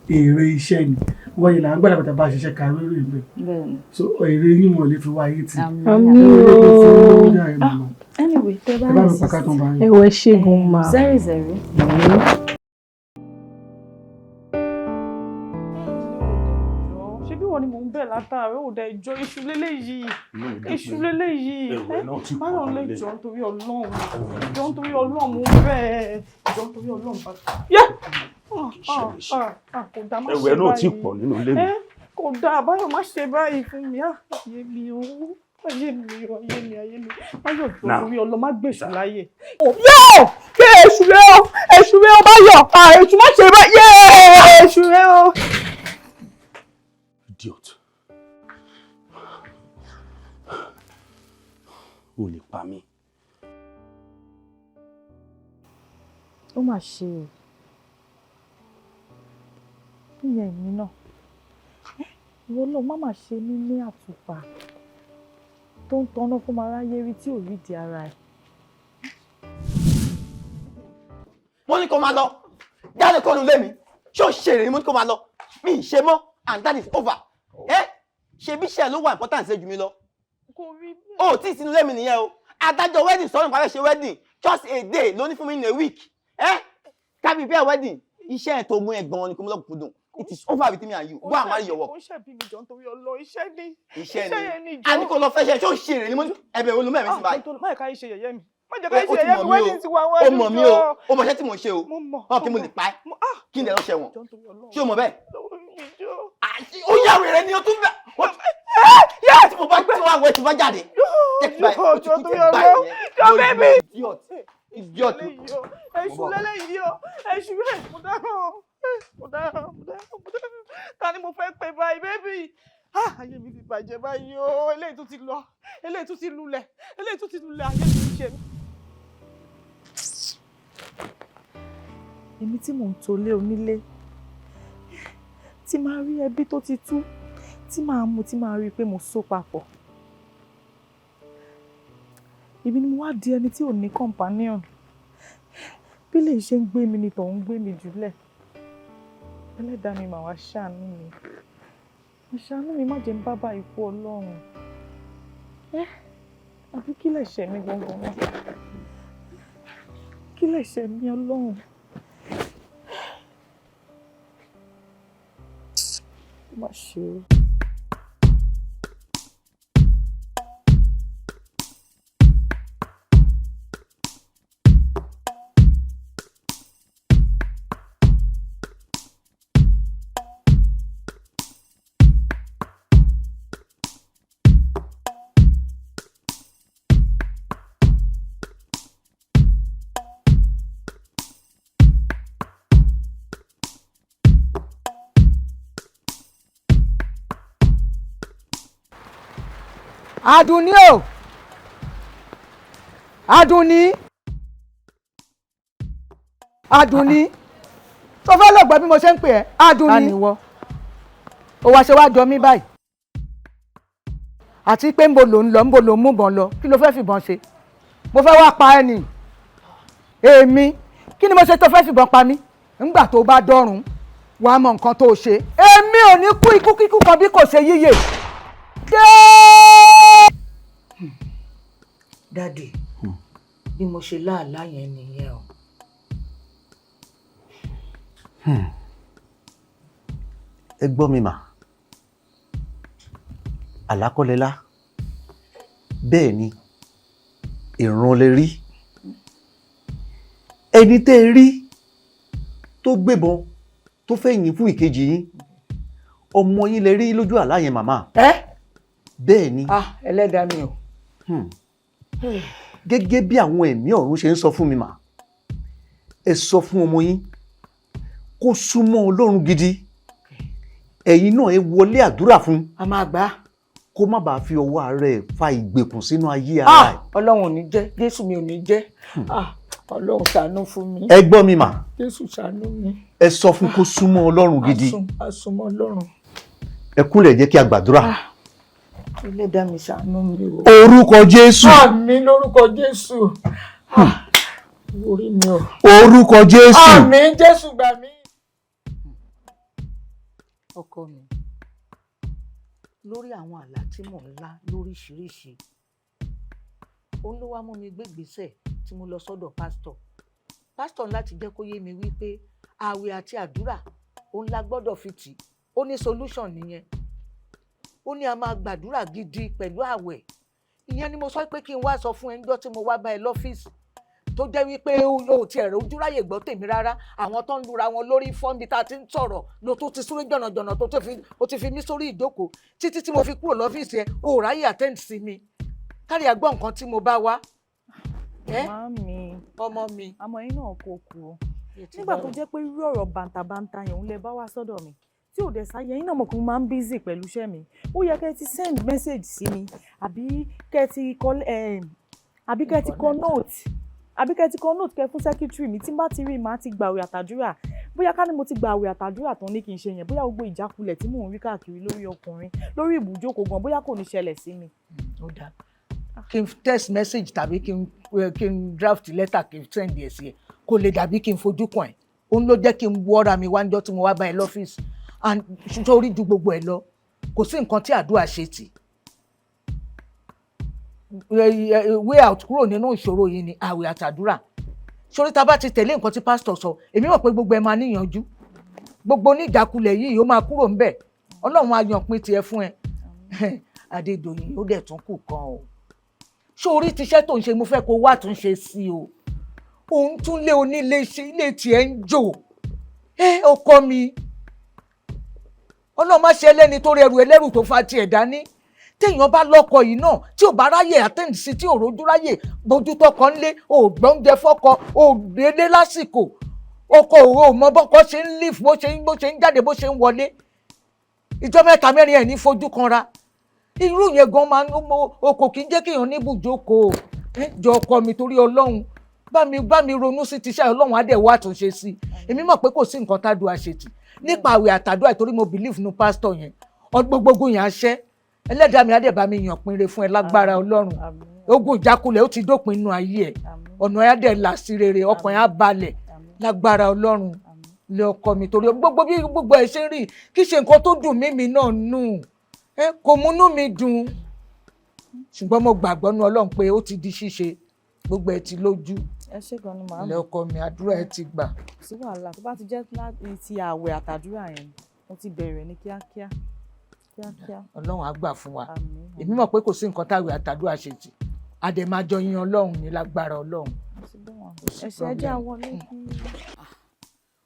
èrè iṣẹ́ ni wọ́n yìí là ń gbàdàgbàdà bá ṣiṣẹ́ kárí rè bẹ́ẹ̀. Bẹ́ẹ̀ni. So èrè yín wọn lè fi wá yín tì. Àmín o. Anyway, tẹ bá Ẹ bá mi pàkátàn báyìí. Ẹ wọ, ẹ ṣé gan ma. 00. Ṣé bí wọ́n ni mò ń bẹ̀ látàárọ̀? Ò dẹ̀ jọ, iṣu léléyìí, iṣu léléyìí. Ẹ̀wẹ̀ náà ti pọ̀ Báyọ̀ lè nílé. jọ nítorí Ọlọ́run, jọ nítorí Ọlọ́run, mò ń bẹ̀ ẹ́, jọ nítorí Ọlọ́run bá. Yẹ! Ah, ah, ah, kò dáa, má ṣe Ẹ̀wẹ̀ náà ti báyìí. pọ̀ nínú ilé mi. Ẹ́, kò dáa, Báyọ̀, má ṣe báyìí fún mi. Ah, ayé mi o, ayé mi o, ayé mi, ayé mi. Báyọ̀, jọ Now. nítorí Ọlọ́run, má gbèsù láyè. Yóò yé, èṣù rẹ o, èṣù rẹ o, Báyọ̀. Ah, èṣù, má ṣe báyìí. Yé, èṣù rẹ o. Idiot. O lè pa mí. Ó mà ṣe o, ìyẹn èmi náà. Ìwọ náà má má ṣe mí ní àtùpà tó ń tanná fún aráyé rí tí ò rí di ara ẹ̀. Mo ní kó máa lọ, jáde kó nu lé mi. Ṣé o ṣe èrè ni? Mo ní kó máa lọ, mi ì ṣe mọ́ and that is over. Ẹ ṣe bí iṣẹ́ ló wà important ṣe jù mí lọ. O tí ì sínú lé mi nìyẹn o. Adájọ́ wedding sọ̀rọ̀ nípa fẹ́ ṣe wedding, just a day ló ní fún mi in a week. Ẹ kábí bẹ́ẹ̀, wedding iṣẹ́ ẹ̀ tó mú ẹ gan-an ni kó mú lọ́kùnkúndùn. It is over between me and you. Go and marry your work. Ó ṣẹ̀bi mi, jọ nítorí Ọlọ́, iṣẹ́ ni. Iṣẹ́ yẹn ni ni. A ní kó lọ fẹ́ ṣe. Ṣé o ṣe èrè ni? Mo ní ẹbẹ̀ wo ló mẹ́rin sí báyìí? Má yẹ ká yìí ṣe yẹ̀yẹ́ mi, má jẹ́ ká yìí Ó ṣe ti yẹ̀yẹ́ mọ̀ mi. mí o. Wedding ti wà Ó wájú. mọ̀ mí o. Ó mọ̀ iṣẹ́ tí mò ń ṣe o. Mo mọ̀. Hàn kí mo lè pa ẹ́, kí n lè lọ ṣẹ̀wọ̀n. Ṣé o mọ̀ bẹ́ẹ̀? Ó Ó yà wèrè ni o tún bẹ̀. Tí mo bá tí wàá wẹ̀, tí mo bá jáde, jẹ́ kí báyìí o ti kú tẹ̀ báyìí Jọ yẹn. bẹ́bí. Idiot, idiot. Èṣù lélẹ́yìí o, èṣù rẹ̀. Mo dáràn o, mo dáràn, mo dáràn, mo dáràn. Ta ni mo fẹ́ pè báyìí? Baby, ah, ayé mi ti bàjẹ́ báyìí o. Eléyìí tún ti lọ, eléyìí tún ti lulẹ̀, eléyìí tún ti lulẹ̀. Ayé mi ń ṣe mí. Èmi tí mò ń tolé onílé, tí máa rí ẹbí tó ti tú, tí máa mú, tí máa rí i pé mo so papọ̀, ibi ni mo wá di ẹni tí ò ní companion. Bí lè ṣe ń gbé mi ni tọ̀hún gbé mi jùlẹ̀. Ẹlẹ́dàá mi mà wá ṣàánú mi, mà ṣàánú mi, má jẹ́ ń bá bá ikú. Ọlọ́run ẹ, àbí kí lẹ̀ṣẹ̀ mi gangan náà? Kí lẹ̀ṣẹ̀ mi, Ọlọ́run? Ó mà ṣe o. Àdùnní o, Àdùnní, Àdùnní, tó fẹ́ lọ gbọ́ bí mo ṣe ń pè ẹ́, Àdùnní. Ó wá ṣe wá jọ mí báyìí, àti pé ńbo ló ń lọ, ńbo ló ń mú bọn lọ? Kí ló fẹ́ fìbọn ṣe? Mo fẹ́ wá pa ẹ́ nì. Èmi, kí ni mo ṣe tó fẹ́ fìbọn pa mí? Ńgbà tó bá dọ́rùn, wàá mọ nǹkan tó ṣe. Èmi. Mi ò ní kú ikú kíkú kan bí kò ṣe yíyè. Daddy, bí mo ṣe láàlá yẹn nìyẹn o. Ẹ gbọ́ mi mà, àlákọ́lẹ́lá bẹ́ẹ̀ ni, ìran lè rí ẹni tẹ́ ẹ rí tó gbébọn tó fẹ́ yìn fún ìkejì yín. Ọmọ yín lè rí lójú àlá yẹn, màmá. Ẹ. Bẹ́ẹ̀ ni. Ah, ẹlẹ́dàá mi o. Gẹ́gẹ́ bí àwọn ẹ̀mí ọ̀run ṣe ń sọ fún mi mà, ẹ sọ fún ọmọ yín kó súnmọ́ Ọlọ́run gidi. Ẹ̀yin náà ẹ wọlé àdúrà fún. A máa gbà á. Kó má bàa fi ọwọ́ ara ẹ̀ fa ìgbèkùn sínú ayé ara ẹ̀. Ọlọ́run ò ní jẹ́, Jésù mi ò ní jẹ́. Ah, Ọlọ́run ṣàánú fún mi. Ẹ gbọ́ mi mà. Jésù ṣàánú mi. Ẹ sọ fún kó súnmọ́ Ọlọ́run gidi. A súnmọ́ Ọlọ́run. Ẹ kúnlẹ̀, jẹ́ kí a gbàdúrà. Ẹlẹ́dàá mi, ṣàánú mi o. Orúkọ Jésù. Àmín lórúkọ Jésù. Ah, orí mi o. Orúkọ Jésù. Àmín, Jésù gbà mí. Ọkọ mi, lórí àwọn àlá tí mò ń lá lóríṣiríṣi, òun ló wá mú mi gbégbèsè tí mo lọ sọ́dọ̀ pásítọ̀. Pásítọ̀ ní láti jẹ́ kó yé mi wípé ààwẹ̀ àti àdúrà òun la gbọ́dọ̀ fi tì. Ó ní solution nìyẹn. Ó ní a máa gbàdúrà gidi pẹ̀lú ààwẹ̀. Ìyẹn ni mo sọ pé kí n wá sọ fún ẹ níjọ́ tí mo wá bá ẹ lọ́fíìsì, tó jẹ́ wípé o ò tiẹ̀ rẹ̀ ojúráyè gbọ́ tèmi rárá. Àwọn tó ń lura wọn lórí fọ́nbi tá a ti ń sọ̀rọ̀ ló tó ti súré jọ̀nàjọ̀nà tó ti fi o ti fi mí sórí ìjókòó títí tí mo fi kúrò lọ́fíìsì ẹ. O ò ráyè attend sí mi kárí àgbọ̀ nǹkan tí mo bá wá. Màámi. Ọmọ mi. Àmọ́ yín náà kò kú o. Nígbà tó jẹ́ pé irú ọ̀rọ̀ bàǹtàbàǹtà yẹn òun lẹ bá wá sọ́dọ̀ mi tí ò dẹ̀ sáyẹ, yín náà mọ̀ pé mo máa ń busy pẹ̀lú iṣẹ́ mi. Ó yẹ kẹ́ ẹ ti send message sí mi, àbí kẹ́ ẹ ti kọ note, àbí kẹ́ ẹ ti kọ note kẹ́ fún secretary mi. Tí n bá ti rí, màá ti gbàwé àtàdúrà. Bóyá ká ní mo ti gbàwé àtàdúrà tán ní kí n ṣe yẹn, bóyá gbogbo ìjákulẹ̀ tí mò ń rí káàkiri lórí ọkùnrin, lórí ibùjókòó gan, bóyá kò ní ṣẹlẹ̀ sí mi. Ó dáa, kí n text message tàbí kí n draft letter, kí n send ẹ̀ sí ẹ, kó lè dàbí kí n fojú kàn ẹ́. Òun ló jẹ́ kí n wọ́ra mi wá níjọ́ tí mo wá bá ẹ lọ́fíìsì. And sórí, ju gbogbo ẹ lọ, kò sí nǹkan tí àdúrà ṣe tì. Way out kúrò nínú ìṣòro yìí ni àwẹ̀ àtàdúrà. Sórí, tá a bá ti tẹ̀lé nǹkan tí pásítọ̀ sọ, èmi mọ̀ pé gbogbo ẹ máa níyànjú, gbogbo oníjàkulẹ̀ yìí ó máa kúrò ńbẹ̀. Ọlọ́run á yan pín tiẹ̀ fún ẹ. Adédọ̀yìn, ó dẹ̀ tún kù kan o. Sórí tíṣẹ́ tó ń ṣe, mo fẹ́ kó wá tún ṣe sí o. Òun tún lé onílé ṣe, ilé tiẹ̀ ń jò. Ẹ ọkọ mi, Ọlọ́run má ṣe ẹlẹ́ni tó rẹrù ẹlẹ́rù tó fa tiẹ̀ dání. Téèyàn bá lọ́kọ yìí náà, tí ò bá ráyè attend sí, tí ò rójú ráyè bójútó ọkọ ńlé, ò gbọ́njẹ fọ́kọ, ò délé lásìkò, ọkọ ò mọ bọ́kọ ṣe ń live, bó ṣe ń jáde, bó ṣe ń wọlé, ìjọ mẹ́ta mẹ́rin ẹ̀ ní fojú kanra. Irú yẹn gan máa ń o kò kí ń jẹ́ kéèyàn ní ibùjókòó. Jọ ọkọ mi, torí Ọlọ́run, bá mi ronú sí tiṣẹ́. Ọlọ́run á dẹ̀ wá àtúnṣe sí i. Èmi mọ̀ pé kò sí nǹkan tádùá ṣe tì nípa àwẹ̀ àtàdúrà, torí mo believe nu pásítọ̀ yẹn. Gbogbo yẹn á ṣẹ́. Ẹlẹ́dàá mi á dẹ̀ bá mi yàn pinre fún ẹ lágbára Ọlọ́run. Ogun ìjákulẹ̀ ó ti dópin inú ayé ẹ. Ọ̀nà ẹ̀ á dẹ̀ là sí rere, ọkàn ẹ̀ á balẹ̀ lágbára Ọlọ́run. Lé ọkọ mi, torí gbogbo bí gbogbo ẹ ṣe ń rí, kí ṣe nǹkan tó dùn mí mi náà nù ẹ, kò múnú mi dùn, ṣùgbọ́n mo gbàgbọ́ nú Ọlọ́run pé ó ti di ṣíṣe, gbogbo ẹ ti lójú. Ẹ ṣé gan ni, màámi. Ilé ọkọ mi, àdúrà ẹ ti gbà. Kò sí wàhálà. Tó bá ti jẹ́ ti ààwẹ̀ àtàdúrà yẹn, mo ti bẹ̀rẹ̀ ní kíákíá kíákíá. Ọlọ́run á gbà fún wa. Èmi mọ̀ pé kò sí nǹkan táwẹ̀ àtàdúrà ṣe tì. Àdèmájọ yin Ọlọ́run ní lágbára Ọlọ́run. Ẹ ṣe, ẹ jẹ́ àwọlé kí.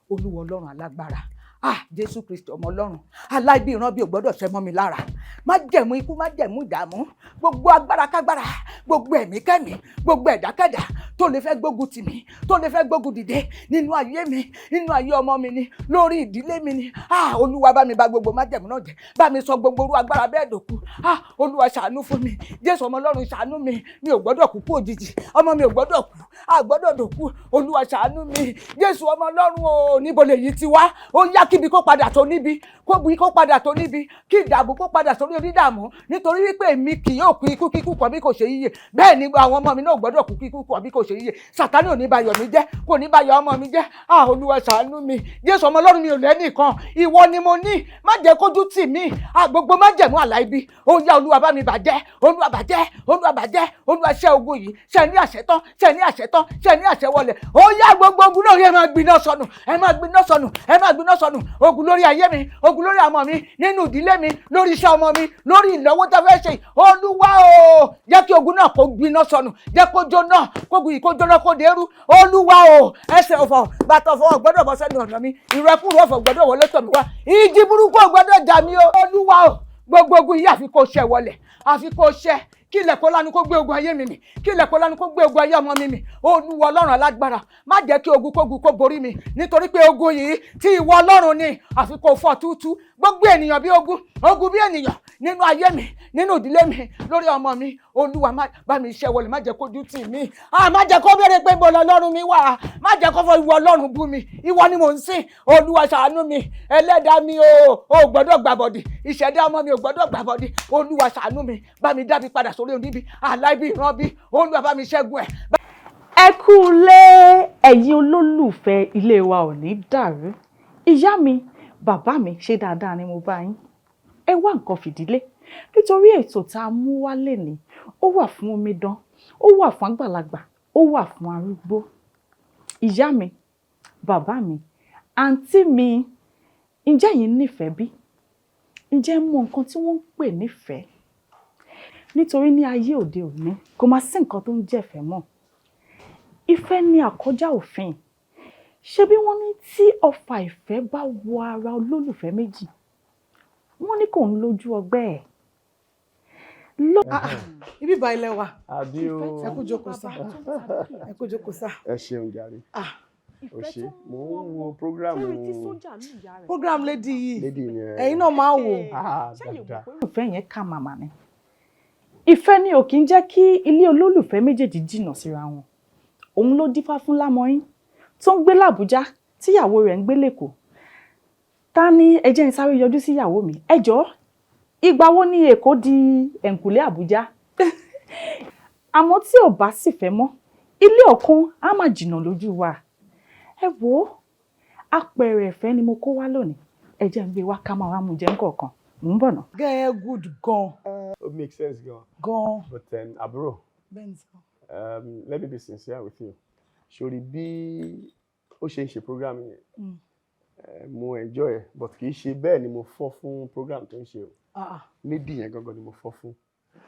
Olúwa Ọlọ́run alágbára, ah, Jésù Kristi ọmọ Ọlọ́run aláìbí, ìran bí ò gbọ́dọ̀ ṣẹ mọ́ mi lára. Má jẹ̀mú ikú, má jẹ̀mú ìdààmú, gbogbo agbára kágbára, gbogbo ẹ̀mí kẹ́mí, gbogbo ẹ̀dákẹ́dá tó lè fẹ́ gbógun tì mí, tó lè fẹ́ gbógun dìde nínú ayé mi, nínú ayé ọmọ mi ni, lórí ìdílé mi ni, ah, Olúwa, bá mi bà gbogbo májẹ̀mú náà jẹ́. Bá mi sọ gbogbo orú agbára bẹ́ẹ̀ dòkú. Ah, Olúwa, ṣàánú fún mi. Jésù ọmọ Ọlọ́run, ṣàánú mi. Mi ò gbọ́dọ̀ kú kú òjijì. Ọmọ mi ò gbọ́dọ̀ kú, a gbọ́dọ̀ dòkú. Olúwa, ṣàánú mi. Jésù ọmọ Ọlọ́run o, níbo lèyí ti wá? Ó yá, kíbi kó padà tó níbi, kó bí kó padà tó níbi, kí ìdààmú kó padà sórí. sórí onídààmú, nítorí wípé èmi kì yóò kú ikú kíkú kan bí kò ṣe yíyè. Bẹ́ẹ̀ ni àwọn ọmọ mi náà gbọ́dọ̀ kú kíkú kan bí kò ṣe yíyè. Sàtánì ò ní ba yọ̀ mí jẹ́, kò ní ba yọ̀ ọmọ mi jẹ́. Ah, Olúwa, ṣàánú mi. Jésù ọmọ Ọlọ́run, mi ò lẹ́nìkan, ìwọ ni mo ní. Má jẹ́ kójú tì mí. Ah, gbogbo májẹ̀mú àlá ibi, ó yá, Olúwa, bá mi bàjẹ́. Olúwa, bàjẹ́. Olúwa, bàjẹ́. Olúwa, ṣẹ́ ogun yìí, ṣẹ́ ní àṣẹ tán, ṣẹ́ ní àṣẹ tán, ṣẹ́ ní àṣẹ wọlẹ̀. Ó yá, gbogbo ogun náà, ẹ máa gbiná sọnù, ẹ máa gbiná sọnù, ẹ máa gbiná sọnù. Ogun lórí ayé mi, ogun lórí ọmọ mi, nínú ìdílé mi, lórí iṣẹ́ ọmọ mi, lórí ìnáwó tó fẹ́ ṣe, Olúwa o, jẹ́ kí ogun náà kó gbiná sọnù, jẹ́ kó jóná, kógun yìí kó jóná, kó dérú. Olúwa o, ẹsẹ̀ ọ̀fọ̀, bàtà ọ̀fọ̀ gbọ́dọ̀ bọ́ sẹ́nu ọ̀nà mi. Ìrẹ́kùrú ọ̀fọ̀ gbọ́dọ̀ wọlé tọ̀ mí wá. Ìjì burúkú ò gbọ́dọ̀ jà mí o. Olúwa o, gbogbo ogun yìí, àfi kó ṣẹ́ wọlẹ̀, àfi kó ṣẹ́. Kí ilẹ̀ kó lánú kó gbé ogun ayé mi mì, kí ilẹ̀ kó lánú kó gbé ogun ayé ọmọ mi mì. Olúwa Ọlọ́run alágbára, má jẹ́ kí ogun kógun kó borí mi, nítorí pé ogun yìí tí ìwọ Ọlọ́run ni, àfi kó fọ́ túútú. Gbogbo ènìyàn bí ogun, ogun bí ènìyàn, nínú ayé mi, nínú ìdílé mi, lórí ọmọ mi, Olúwa, má bá mi ṣẹ́ wọlé. Má jẹ́ kójú tì mí. Ah, má jẹ́ kó béèrè pé ibo lọ́lọ́run mi wà. Má jẹ́ kó fọ ìwọ Ọlọ́run bú mi. Ìwọ ni mò ń sìn. Olúwa, ṣàánú mi. Ẹlẹ́dàá mi o, ò gbọ́dọ̀ gbàbọ̀dì. Ìṣẹ̀dá ọmọ mi ò gbọ́dọ̀ gbàbọ̀dì. Olúwa, ṣàánú mi. Bá mi dábì padà sórí oníbi aláìbí ìran bí. Olúwa, bá mi ṣẹ́gun ẹ̀. Ẹ kú lé, ẹ̀yin olólùfẹ́. Ilé wa ò ní dàrú. Ìyá mi, bàbá mi, ṣe dáadáa ni mo bá yín? Ẹ wá nǹkan fìdílé, nítorí ètò tá a mú wá lénìí, ó wà fún omidan, ó wà fún àgbàlagbà, ó wà fún arúgbó. Ìyá mi, bàbá mi, àǹtí mi, ǹjẹ́ yín nífẹ̀ẹ́ bí? Ǹjẹ́ ẹ mọ nǹkan tí wọ́n ń pè nífẹ̀ẹ́? Nítorí ní ayé òde òní, kò má sí nǹkan tó ń jẹ́fẹ̀ẹ́ mọ́. Ìfẹ́ ní àkọjá òfin. Ṣebí wọ́n ní tí ọfà ìfẹ́ bá wọ ara olólùfẹ́ méjì, wọ́n ní kò ń lójú ọgbẹ́ ẹ̀. Ibi ìbá ilẹ̀ wa. Àbí o. Ẹ kú jókòó sá, ẹ kú jókòó sá. Ẹ ṣeun jàre. O ṣe, mò ń wo program. Program lady yìí. Lady yẹn. Ẹ̀yin náà máa wò. Ah, dáadáa. Ìfẹ́ yẹn kà màmá ni. Ìfẹ́ ni ò kí ń jẹ́ kí ilé olólùfẹ́ méjèèjì jìnnà síra wọn. Òun ló dífá fún Lámọyín tó ń gbé làbújá, tíyàwó rẹ̀ ń gbé lẹ́kọ̀ọ́. Ta ni ẹ jẹ́ n sáré yọjú síyàwó mi? Ẹ jọ̀ọ́, ìgbà wo ni Èkó di ẹ̀ǹkùlé Àbújá? Àmọ́ tí ò bá sì fẹ́ mọ́, ilé ọ̀kan á máa jìnnà lójú wa. Ẹ wò ó, apẹ̀rẹ̀ ìfẹ́ ni mo kó wá lónìí. Ẹ jẹ́ ń gbé wá, ká máa wá mú jẹ ńkọ̀ọ̀kan. Mò ń bọ̀ ná. Gẹ́gẹ́ good gan. It makes sense gan. Gan. But àbúrò, Bẹ́ẹ̀ni sọ. Let me be sincere with you. Sori bí ó ṣe ń ṣe program yẹn, mo enjoy ẹ, but kì í ṣe bẹ́ẹ̀ ni mo fọ́ fún program tó ń ṣe o. Lady yẹn gangan ni mo fọ́ fún.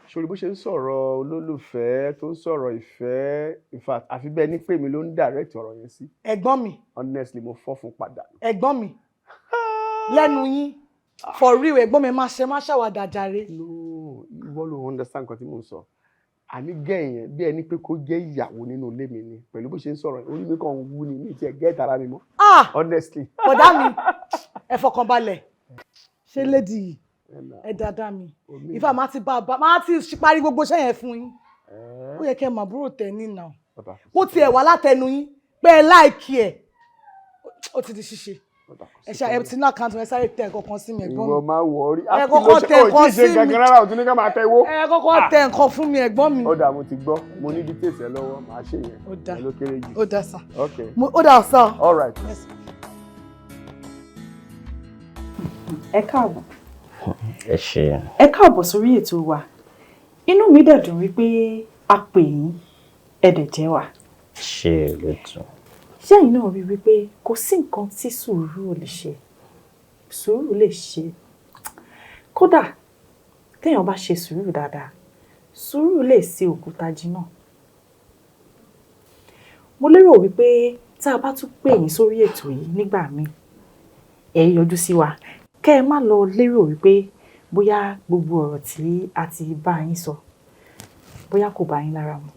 Sori bó ṣe ń sọ̀rọ̀ olólùfẹ́, tó ń sọ̀rọ̀ ìfẹ́, in fact, àfi bẹ́ẹ̀ ni pé mi ló ń direct ọ̀rọ̀ yẹn sí. Ẹ̀gbọ́n mi. Honestly, mo fọ́ fún padà. Ẹ̀gbọ́n mi, lẹ́nu yín, for real? Ẹ̀gbọ́n mi, má ṣe má ṣàwàdà jàre. No, ìwọ ló understand nǹkan tí mò ń sọ. Àní gẹ́ yẹn bí ẹni pé kó jẹ́ ìyàwó nínú ilé mi ni. Pẹ̀lú bó ṣe ń sọ̀rọ̀, orí mi kàn ń wú ni, mi tiẹ̀ gẹ́ ìtara mi mọ́. Ah! Honestly. Bọ̀dá mi, ẹ fọkànbalẹ̀. Ṣé lady yìí, ẹ dáadáa mi ìfà máa ti bá a máa ti parí gbogbo iṣẹ́ yẹn fún yín. Ó yẹ kẹ́ ẹ mọ̀ àbúrò tẹ̀ ní nà bó tiẹ̀ wà látẹnu yín pé ẹ like ẹ̀, ó ti di ṣíṣe. Ẹ ṣe, ẹ ti ní account, ẹ sáré tẹ nǹkan kan sí mi, ẹ̀gbọ́n mi. Ìwọ máa wọ̀ rí. Ẹ kọ́kọ́ tẹ nǹkan sí mi. Kankan rárá, ò tún ní ká máa tẹ owó. Ẹ kọ́kọ́ tẹ nǹkan fún mi, ẹ̀gbọ́n mi. Ó dà, mo ti gbọ́. Mo ní details ẹ lọ́wọ́, màá ṣe yẹn. Ó dà. Ẹ ló kéré jù. Ó dà sà. Ok. Ó dà sà. All right. Yes. Ẹ káàbọ̀. Ẹ ṣe. Ẹ káàbọ̀ sórí ètò wa. Inú mi dẹ̀ dùn wípé a pè yín, ẹ dẹ̀ jẹ́ wa. Ṣe lótú. Ṣé ẹ̀yin náà rí wípé kò sí nǹkan tí sùúrù ò lè ṣe? Sùúrù lè ṣe. Kódà téèyàn bá ṣe sùúrù dáadáa, sùúrù lè ṣe òkúta jiná. Mo lérò wípé tá a bá tún pè yín sórí ètò yìí nígbà míì, ẹ yọjú sí wa. Kẹ́ ẹ má lọ lérò wípé bóyá gbogbo ọ̀rọ̀ tí a ti bá yín sọ, bóyá kò bá yín lára mu.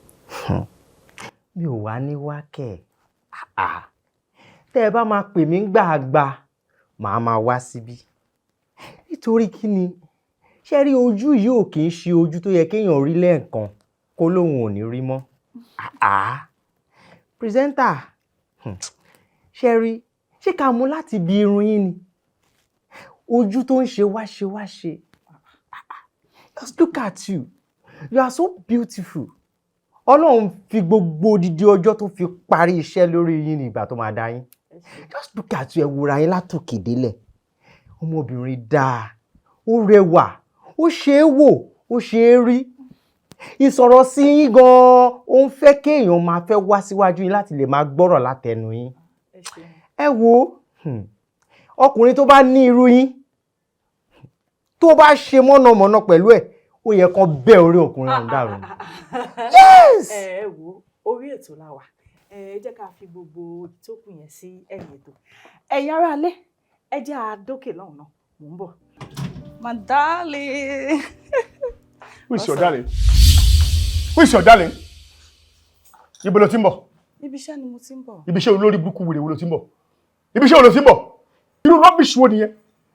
Mi ò wá ní wákẹ̀. Tẹ́ ẹ bá máa pè mí gbàgbà, màá máa wá síbí. Nítorí kí ni? Ṣé rí ojú yìí, ò kì í ṣe ojú tó yẹ kéèyàn rí lẹ́ẹ̀kan kó lóun ò ní rí mọ́. Presenter, ṣé rí, ṣé ká mú láti bí irun yín ni? Ojú tó ń ṣe wá ṣe wá ṣe. Just look at you. You are so beautiful. Ọlọ́run fi gbogbo odidi ọjọ́ tó fi parí iṣẹ́ lórí yín ní ìgbà tó máa dá yín. Just look at you, ẹ wòra yín látòkè délẹ̀. Ọmọbìnrin dáa, ó rẹwà, ó ṣe é wò, ó ṣe é rí. Ìsọ̀rọ̀ sí yín gan-an, ó ń fẹ́ kéèyàn máa fẹ́ wá síwájú yín láti lè máa gbọ́rọ̀ látẹnu yín. Ẹ wo, ọkùnrin tó bá ní irú yín, tó bá ṣe mọ̀nàmọ́ná pẹ̀lú ẹ̀, ó yẹ kán bẹ́ orí ọkùnrin ọ̀hún dàrú. Yes! Ẹ wo, orí ètò la wà. Ẹ jẹ́ ká fi gbogbo tó kù yẹn sí ẹ̀yìn ètò. Ẹ̀yin aráalé, ẹ jẹ́ àdókè lọ́hùn náà, mò ń bọ̀. My darling. Who is your darling? Who is your darling? Ibo lo ti ń bọ̀? Ibi iṣẹ́ ni mo ti ń bọ̀. Ibi iṣẹ́ olórí burúkú wèrè wo lo ti ń bọ̀? Ibi iṣẹ́ wo lo ti ń bọ̀? Irú rubbish wo nìyẹn?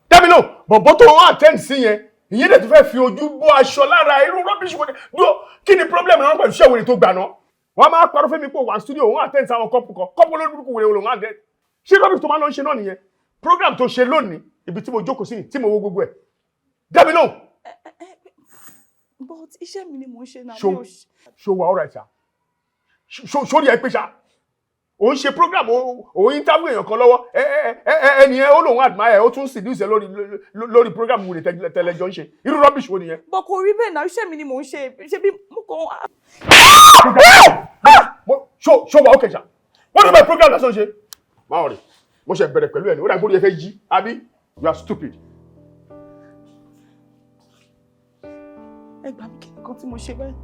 Dábìlò, bọ̀bọ̀ tó ń attend sí yẹn, ìyẹn dẹ̀ tún fẹ́ fi ojú bọ́ aṣọ lára. Irú rubbish wo ni? Dúró, kí ni problem náà pẹ̀lú iṣẹ́ wèrè tó gbà náà? Wọ́n máa parọ́ fẹ́mi pé wà studio, òun attend sí àwọn couple kan, couple olórí burúkú wèrè wo lòun attend? Ṣé rubbish tó máa ń lọ ṣe náà nìyẹn? Program tó ṣe lónìí, ibi tí mo jókòó sí ni, tí mo wo gbogbo ẹ̀. Dábìlò. But iṣẹ́ mi ni mò ń ṣe náà. Ṣo ṣo wà alright ṣá? Sórí ẹ pé ṣá? Ò ń ṣe program, ò ń interview èèyàn kan lọ́wọ́, ẹ ẹ ẹ ẹni yẹn ó lóun admire, ó tún seduce ẹ lórí program wèrè tẹlẹjọ ń ṣe. Irú rubbish wo nìyẹn? But kò rí bẹ́ẹ̀ náà, iṣẹ́ mi ni mò ń ṣe. Ṣé bí mo kàn. Ṣo wà okay ṣá? Wọ́n ní bẹ́ẹ̀ program lásán ṣe. Máa rè, mo ṣe bẹ̀rẹ̀ pẹ̀lú ẹ̀ ní, ó dàgbé orí ẹ fẹ́ yí, àbí? You are stupid. Ẹ gbà mí, kí nìkan tí mo ṣe báyìí?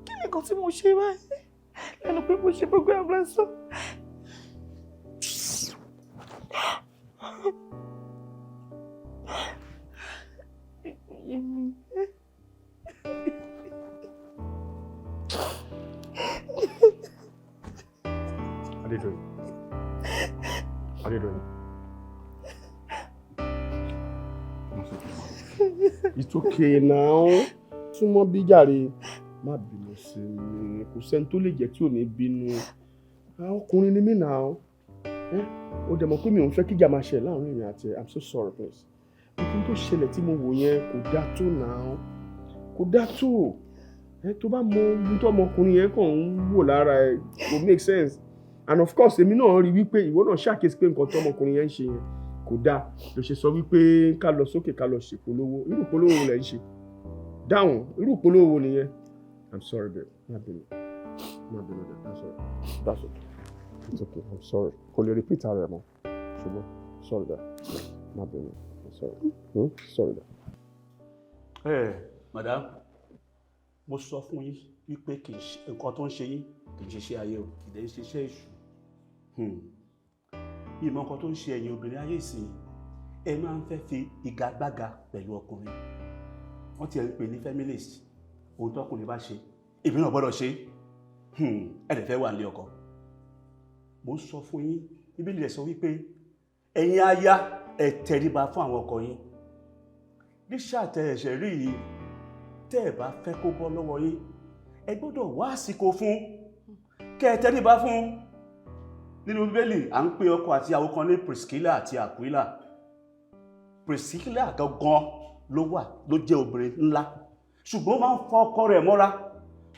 Kí nìkan tí mo ṣe báyìí? Lẹ́nu pé mo ṣe program lásán. Èmi. Adédoyin. Adédoyin. It's okay now. Súnmọ́ bí jàre. Má bínú sí mi. Kò sẹ́ni tó lè jẹ́ tí ò ní bínú. Ọkùnrin ni mí now. Ó dẹ̀ mọ̀ pé mi ò ń fẹ́ kíjà máa ṣẹlẹ̀ láàrin èmi àti ẹ̀. I'm so sorry, please. Nǹkan tó ṣẹlẹ̀ tí mo wò yẹn kò dáa tó now. Kò dáa tó. Tó bá mọ ohun tó ọmọkùnrin yẹn kàn ń wò lára ẹ̀, kò make sense. And of course, èmi náà rí wípé ìwọ náà ṣàkíyèsí pé nǹkan tó ọmọkùnrin yẹn ń ṣe yẹn kò dáa. Ló ṣe sọ wípé ká lọ sókè, ká lọ ṣèpolówó. Irú ìpolówó wo lẹ̀ ń ṣe? Dáhùn, irú ìpolówó wo nìyẹn? I'm sorry, babe. Má bínú. Má bínú, babe. That's all. That's okay. It's okay. I'm sorry. Kò lè repeat ara ẹ̀ mọ́. Ṣùgbọ́n sorry, babe. Má bínú. I'm sorry. Sorry, babe. Ẹ madam, mo sọ fún yín wípé kì í ṣe nǹkan tó ń ṣe yín, kì í ṣe iṣẹ́ ayé o, kì í dẹ̀ ṣe iṣẹ́ èṣù. Ìmọ̀ nǹkan tó ń ṣe ẹ̀yin obìnrin ayé ìsìn, ẹ máa ń fẹ́ fi igagbága pẹ̀lú ọkùnrin. Wọ́n ti ẹ̀ ń pè ní feminist. Ohun tọkùnrin bá ṣe, èmi náà gbọ́dọ̀ ṣe. Ẹ lè fẹ́ wà nílé ọkọ. Mo ń sọ fún yín, Bíbélì rẹ̀ sọ wípé ẹ̀yin aya, ẹ tẹríba fún àwọn ọkọ yín. Ní ṣàtẹ ẹ̀ṣẹ̀ rí yìí, tẹ́ ẹ bá fẹ́ kó bọ́ lọ́wọ́ yín, ẹ gbọ́dọ̀ wá àsìkò fún kẹ́ ẹ tẹríba fún. Nínú Bíbélì, à ń pè ọkọ àti ìyàwó kan ní Priscilla àti Aquila. Priscilla gangan ló wà ló jẹ́ obìnrin ńlá, ṣùgbọ́n ó máa ń fọ ọkọ rẹ̀ mọ́ra.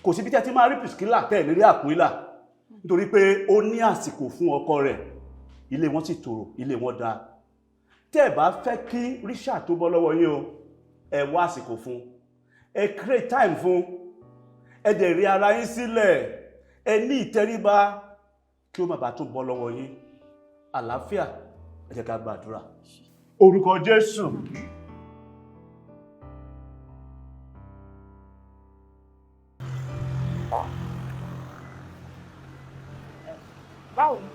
Kò síbi tí ẹ ti máa rí Priscilla tẹ́ ẹ̀ ní rí Aquila, nítorí pé ó ní àsìkò fún ọkọ rẹ̀. Ilé wọn sì tòrò, ilé wọn dáa. Tẹ́ ẹ bá fẹ́ kí Richard tó bọ́ lọ́wọ́ yín o, ẹ wá àsìkò fún, ẹ create time fún, ẹ dẹ̀ rí ara yín sílẹ̀, ẹ ní ìtẹríba kí ó má bàa tún bọ́ lọ́wọ́ yín. Àlàáfíà. Ẹ jẹ́ ká gbàdúrà. Orúkọ Jésù. Báwo ni?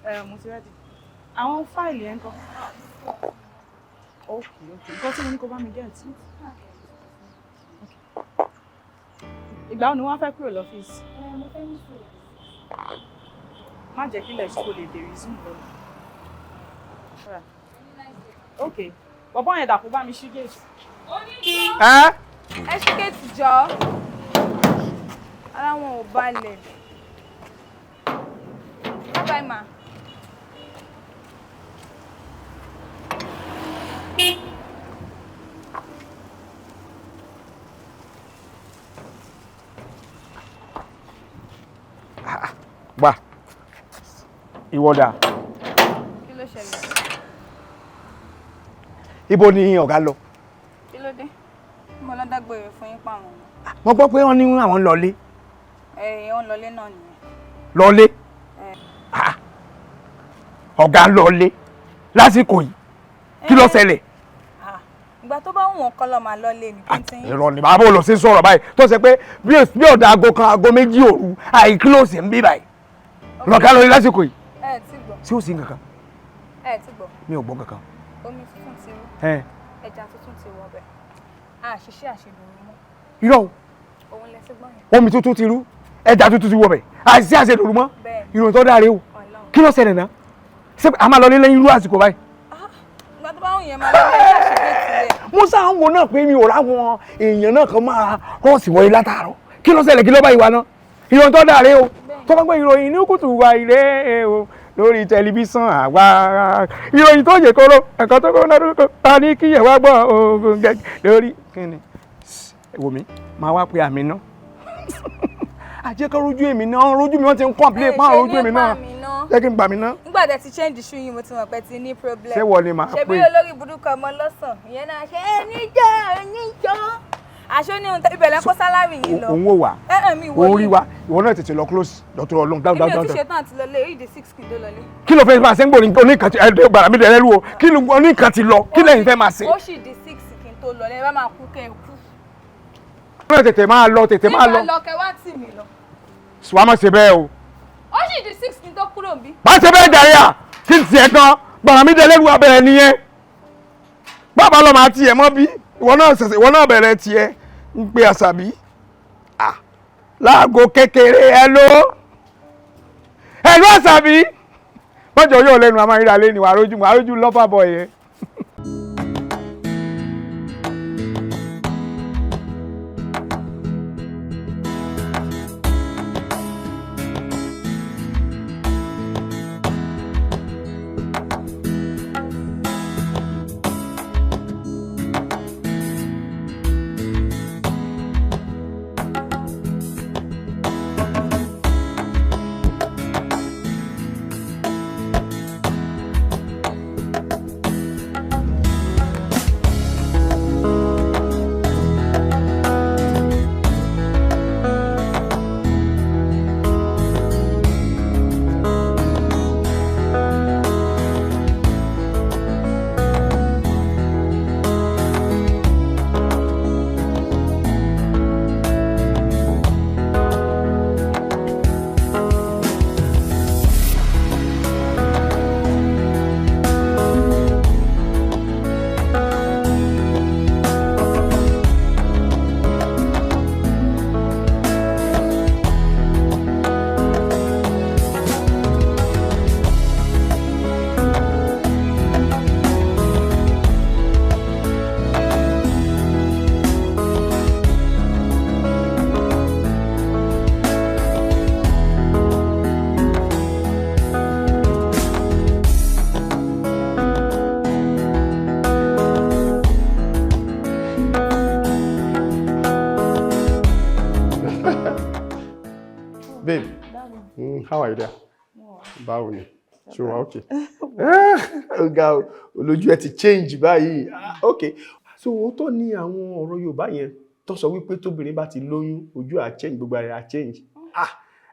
Ẹ mo ti ready. Àwọn fáìlì yẹn ńkọ́? Ok, nǹkan tí mo ní kó bá mi get. Ìgbà wo ni wọ́n fẹ́ kúrò lọ́fíìsì? Má jẹ́ kí ilẹ̀ ṣú, kó lè dé resume lọ́la. Ok, bọ̀bọ́ yẹn dàpọ̀, bá mi ṣí gate. Ẹ́. Ẹ ṣí gate jọ, ara wọn ò balẹ̀. Bye bye, ma. Ìwọ́dà. Kí ló ṣẹlẹ̀? Ibo ni ọ̀gá lọ? Kí ló dé? Mo lọ dágbére fún yín pàwọn ọmọ. Mo gbọ́ pé wọ́n ní àwọn ń lọlé. Ẹ̀yìn ó ń lọlé náà nìyẹn. Lọlé? Ọ̀gá lọlé lásìkò yìí, kí ló ṣẹlẹ̀? Ìgbà tó bá wù wọ́n kọ́ lọ máa lọlé ní kí n ti yín. Irọ́ ni bàbá ò lọ sí sọ̀rọ̀ báyìí tó ṣe pé bí ọ̀dà aago kan aago méjì òru àìkílòsì ń bí báyìí. Lọ̀gá lọlé lásìkò yìí. Ẹ ti gbọ́. Ṣé ó sì ń kankan? Ẹ ti gbọ́. Mi ò gbọ́ kankan. Omi tuntun ti rú. Ẹja tuntun ti wọ bẹ̀. Àṣìṣe àṣedòru mọ́. Irọ́ o. Òun lẹ ti gbọ́ yẹn. Omi tuntun ti rú, ẹja tuntun ti wọ bẹ̀, àṣìṣe àṣedòru mọ́. Ìròyìn tó dáre o. Kí ló ṣẹlẹ̀ náà? Ṣé a máa lọ nílé irú àsìkò báyìí? Ìgbà tó bá wù yẹn máa lọ lé àṣìṣe tilẹ̀. Musa ń wo náà pé mi ò ráwọn èèyàn náà kan máa rọ́ọ̀sì wọlé látàárọ̀. Kí ló ṣẹlẹ̀? Kí ló bá ìwà náà? Ìròyìn tó dáre o. Tó bá gbé ìròyìn ní kùtù wa ilé o lórí tẹlifíṣàn àwa. Ìròyìn tó yẹ kóró ẹ̀kọ́ tó kóró lọ́dún ta ní kí yẹn wá gbọ́ oògùn gẹ́gẹ́ lórí. Kí ni? Wò mí, máa wá pe àmì náà. Àjẹkọ́ rojú èmi náà, rojú mi wọ́n ti ń kọ́ńpilé pa rojú èmi náà. Jẹ́ kí n gbà mí ná. Nígbà tẹ́ ti change shoe yín mo ti mọ̀ pé ti ní problem. Ṣé wọ ni màá pè? Ṣebí olórí burúkú ọmọ lọ́sàn-án ìyẹn náà ṣe ẹníjọ́ ẹníjọ́. Aṣọ ní ibẹ̀ lẹ́ kó sálárì yín lọ. Òun ò wà. Òun rí wa. Ìwọ náà tètè lọ close dọ̀tún Ọlọ́run dáhùn dáhùn Èmi ò dáhùn. ti ṣetán àti lọlé, ìdí 6 kí n tó lọlé. Kí ló fẹ́ máa ṣe ń gbòòrò oníkan ti ẹ̀ẹ́dẹ́ gbàrà mi dẹ̀rẹ́ rú o? Kí ló oníkan ti lọ? Kí lẹ́yìn fẹ́ máa ṣe? Ó sì di 6 kí n tó lọlé, ẹ bá máa kú kẹ́ ẹ kú. Ìwọ náà tètè máa lọ, tètè máa lọ. Nígbà lọ kẹ wá tì mí lọ. Wàá má ṣe bẹ́ẹ̀ o. Ó sì di 6 kí n tó kúrò níbí. Má ṣe bẹ́ẹ̀ dàrí à, kí n tiẹ̀ gan, gbàrà mi dẹ̀rẹ́ rú abẹ́rẹ́ nìyẹn. Bàbá lọ máa tiẹ̀ mọ́ bí, ìwọ náà ṣẹ̀ṣẹ̀, ìwọ náà bẹ̀rẹ̀ tiẹ̀ ń pe àṣàbí. Láago kékeré ẹ ló ẹ ló àṣàbí. Bọ́jọ́ yóò lẹ́nu àmọ́ ìrà lé ní wàá rójú wàá rójú lọ́fà bọ̀ yẹn. Babe, how are you there? Báwo ni? Ṣé o wà okay? Ọ̀gá o, olójú ẹ ti change báyìí. Okay. So òótọ́ ni àwọn ọ̀rọ̀ Yorùbá yẹn tó sọ wípé tóbìnrin bá ti lóyún ojú á change, gbogbo ara á change.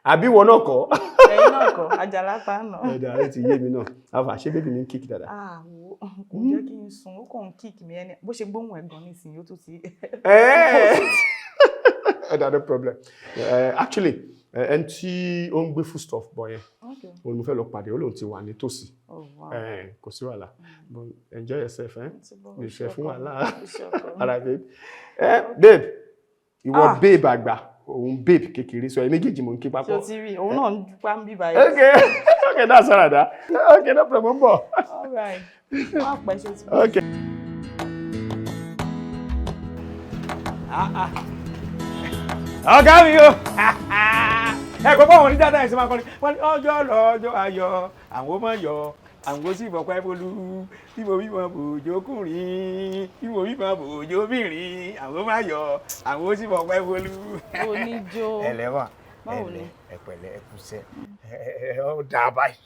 Àbí ìwọ náà kọ́? Ẹ̀yin náà kọ́, Àjàlá ta nà. Ẹ̀dà rẹ̀ ti yé mi náà. Àfà ṣé bébì mi ń kíkì dáadáa? Wo kò jẹ́ kí n sùn, ó kàn ń kíkì mi ẹni bó ṣe gbóhùn ẹ̀ gan nísìnyí ó tún ti. Ẹ̀dà no problem. Actually, ẹni tí ó ń gbé foodstuff bọ̀ yẹn, òun mo fẹ́ lọ pàdé, ó lóun ti wà nítòsí. Kò sí wàhálà. But enjoy yourself, eh? Mi fẹ́ fún wàhálà. All right, babe. Babe, ìwọ babe àgbà, òun babe kékeré, sọ ẹ méjèèjì mò ń kí Ṣé papọ̀. o ti rí? Òun náà ń pa ń bí báyìí. Okay, okay, that's all right. Okay, no problem, bọ̀. All right. Má pẹ́ ṣe ti bọ̀. Okay. Ọ̀gá mi o, ẹ kò bọ́ wọn ní dáadáa ẹ̀sìn máa kọrin, wọ́n ní ọjọ́ lọ́jọ́ ayọ̀, àwọn ọmọ yọ, àwọn sì fọpẹ́ bolú, bí mo bímọ bòjókùnrin, bí mo bímọ bòjóbìnrin, àwọn máa yọ, àwọn sì fọpẹ́ bolú. Oníjó. Ẹlẹ́wà, Báwo ni? ẹ̀pẹ̀lẹ́, ẹ̀kúṣẹ́. Ó dáa báyìí.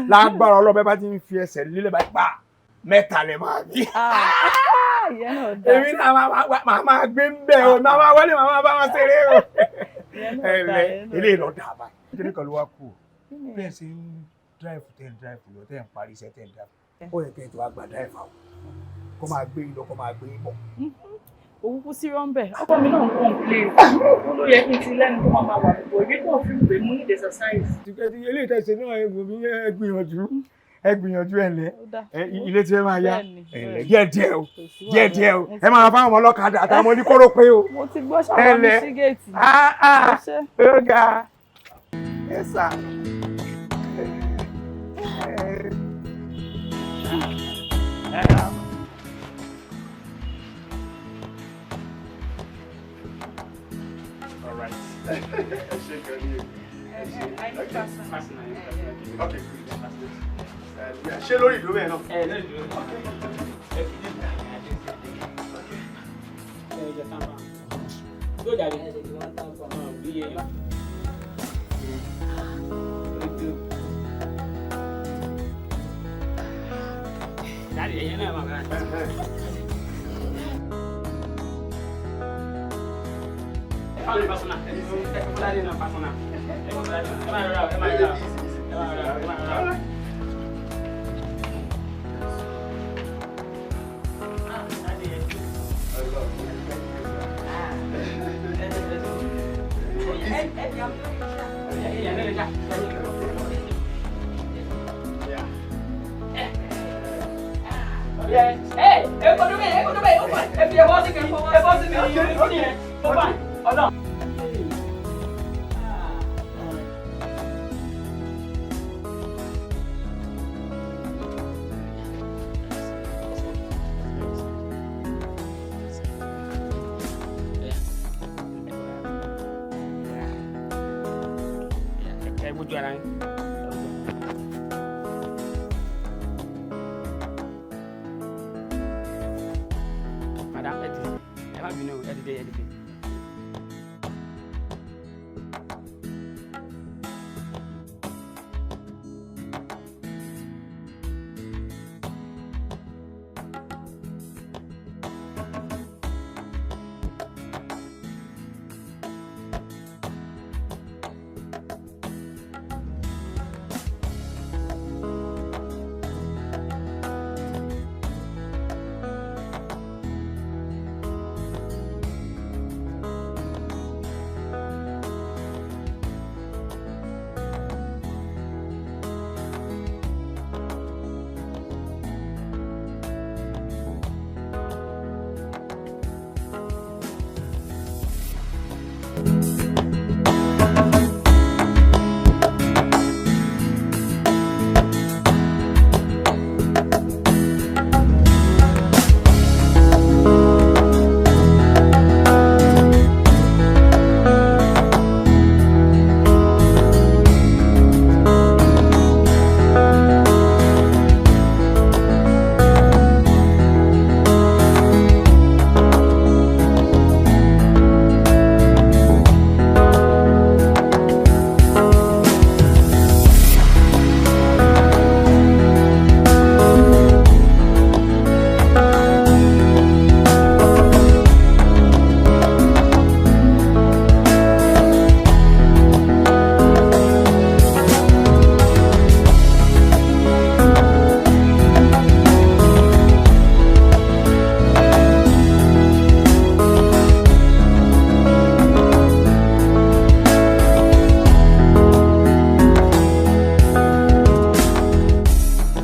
Lágbára ọlọ́bẹ bá ti ń fi ẹsẹ̀ lílẹ̀ báyìí pa mẹ́ta lè máa bí. Èmi náà máa máa gbé ń bẹ̀ o, máa máa wọlé, máa máa bá wọn ṣeré o. Ẹ̀lẹ́ eléyìí lọ dáa báyìí. Nítorí kan ló wá kú o. Bẹ́ẹ̀ ṣe ń dráìfù tẹ́ ń dráìfù lọ, tẹ́ ń parí iṣẹ́ tẹ́ ń dráìfù. Ó yẹ kẹ́ ẹ tó wá gba dráìfà o. Kó máa gbé yín lọ, kó máa gbé yín bọ̀. Òkúkú sí rọ́ńbẹ̀, ọkọ mi náà ń complain. Ó ló yẹ kí n ti lẹ́nu tó máa máa wà gbogbo ìbí kò fi pé mo need exercise. Eléyìí tẹ́ ṣe náà ẹ wò mí, ẹ gbìyànjú, ẹ gbìyànjú ẹ lẹ ilé tí ẹ máa yá ẹ díẹ̀ díẹ̀ o, díẹ̀ díẹ̀ o, ẹ máa fáwọn ọmọ ọlọ́kadà àtàwọn ọmọ oníkóró pé o. Mo ti gbọ́ ṣàwọn mi sí géètì. Ó ga ẹ sà. All right. Ẹ ṣé gan ni o. Ẹ ṣé. Okay. Ṣé lórí ìdúró bẹ́ẹ̀ náà? Ẹ lórí ìdúró. Ẹ fi dé ẹ jẹ tán bá. Yóò jáde. Bí yẹn. Jáde ẹ̀yẹ náà máa bẹ̀rẹ̀. Ẹ gbójú ara yín. Madam, ẹ dìde. Ẹ má bínú, ẹ dìde, ẹ dìde.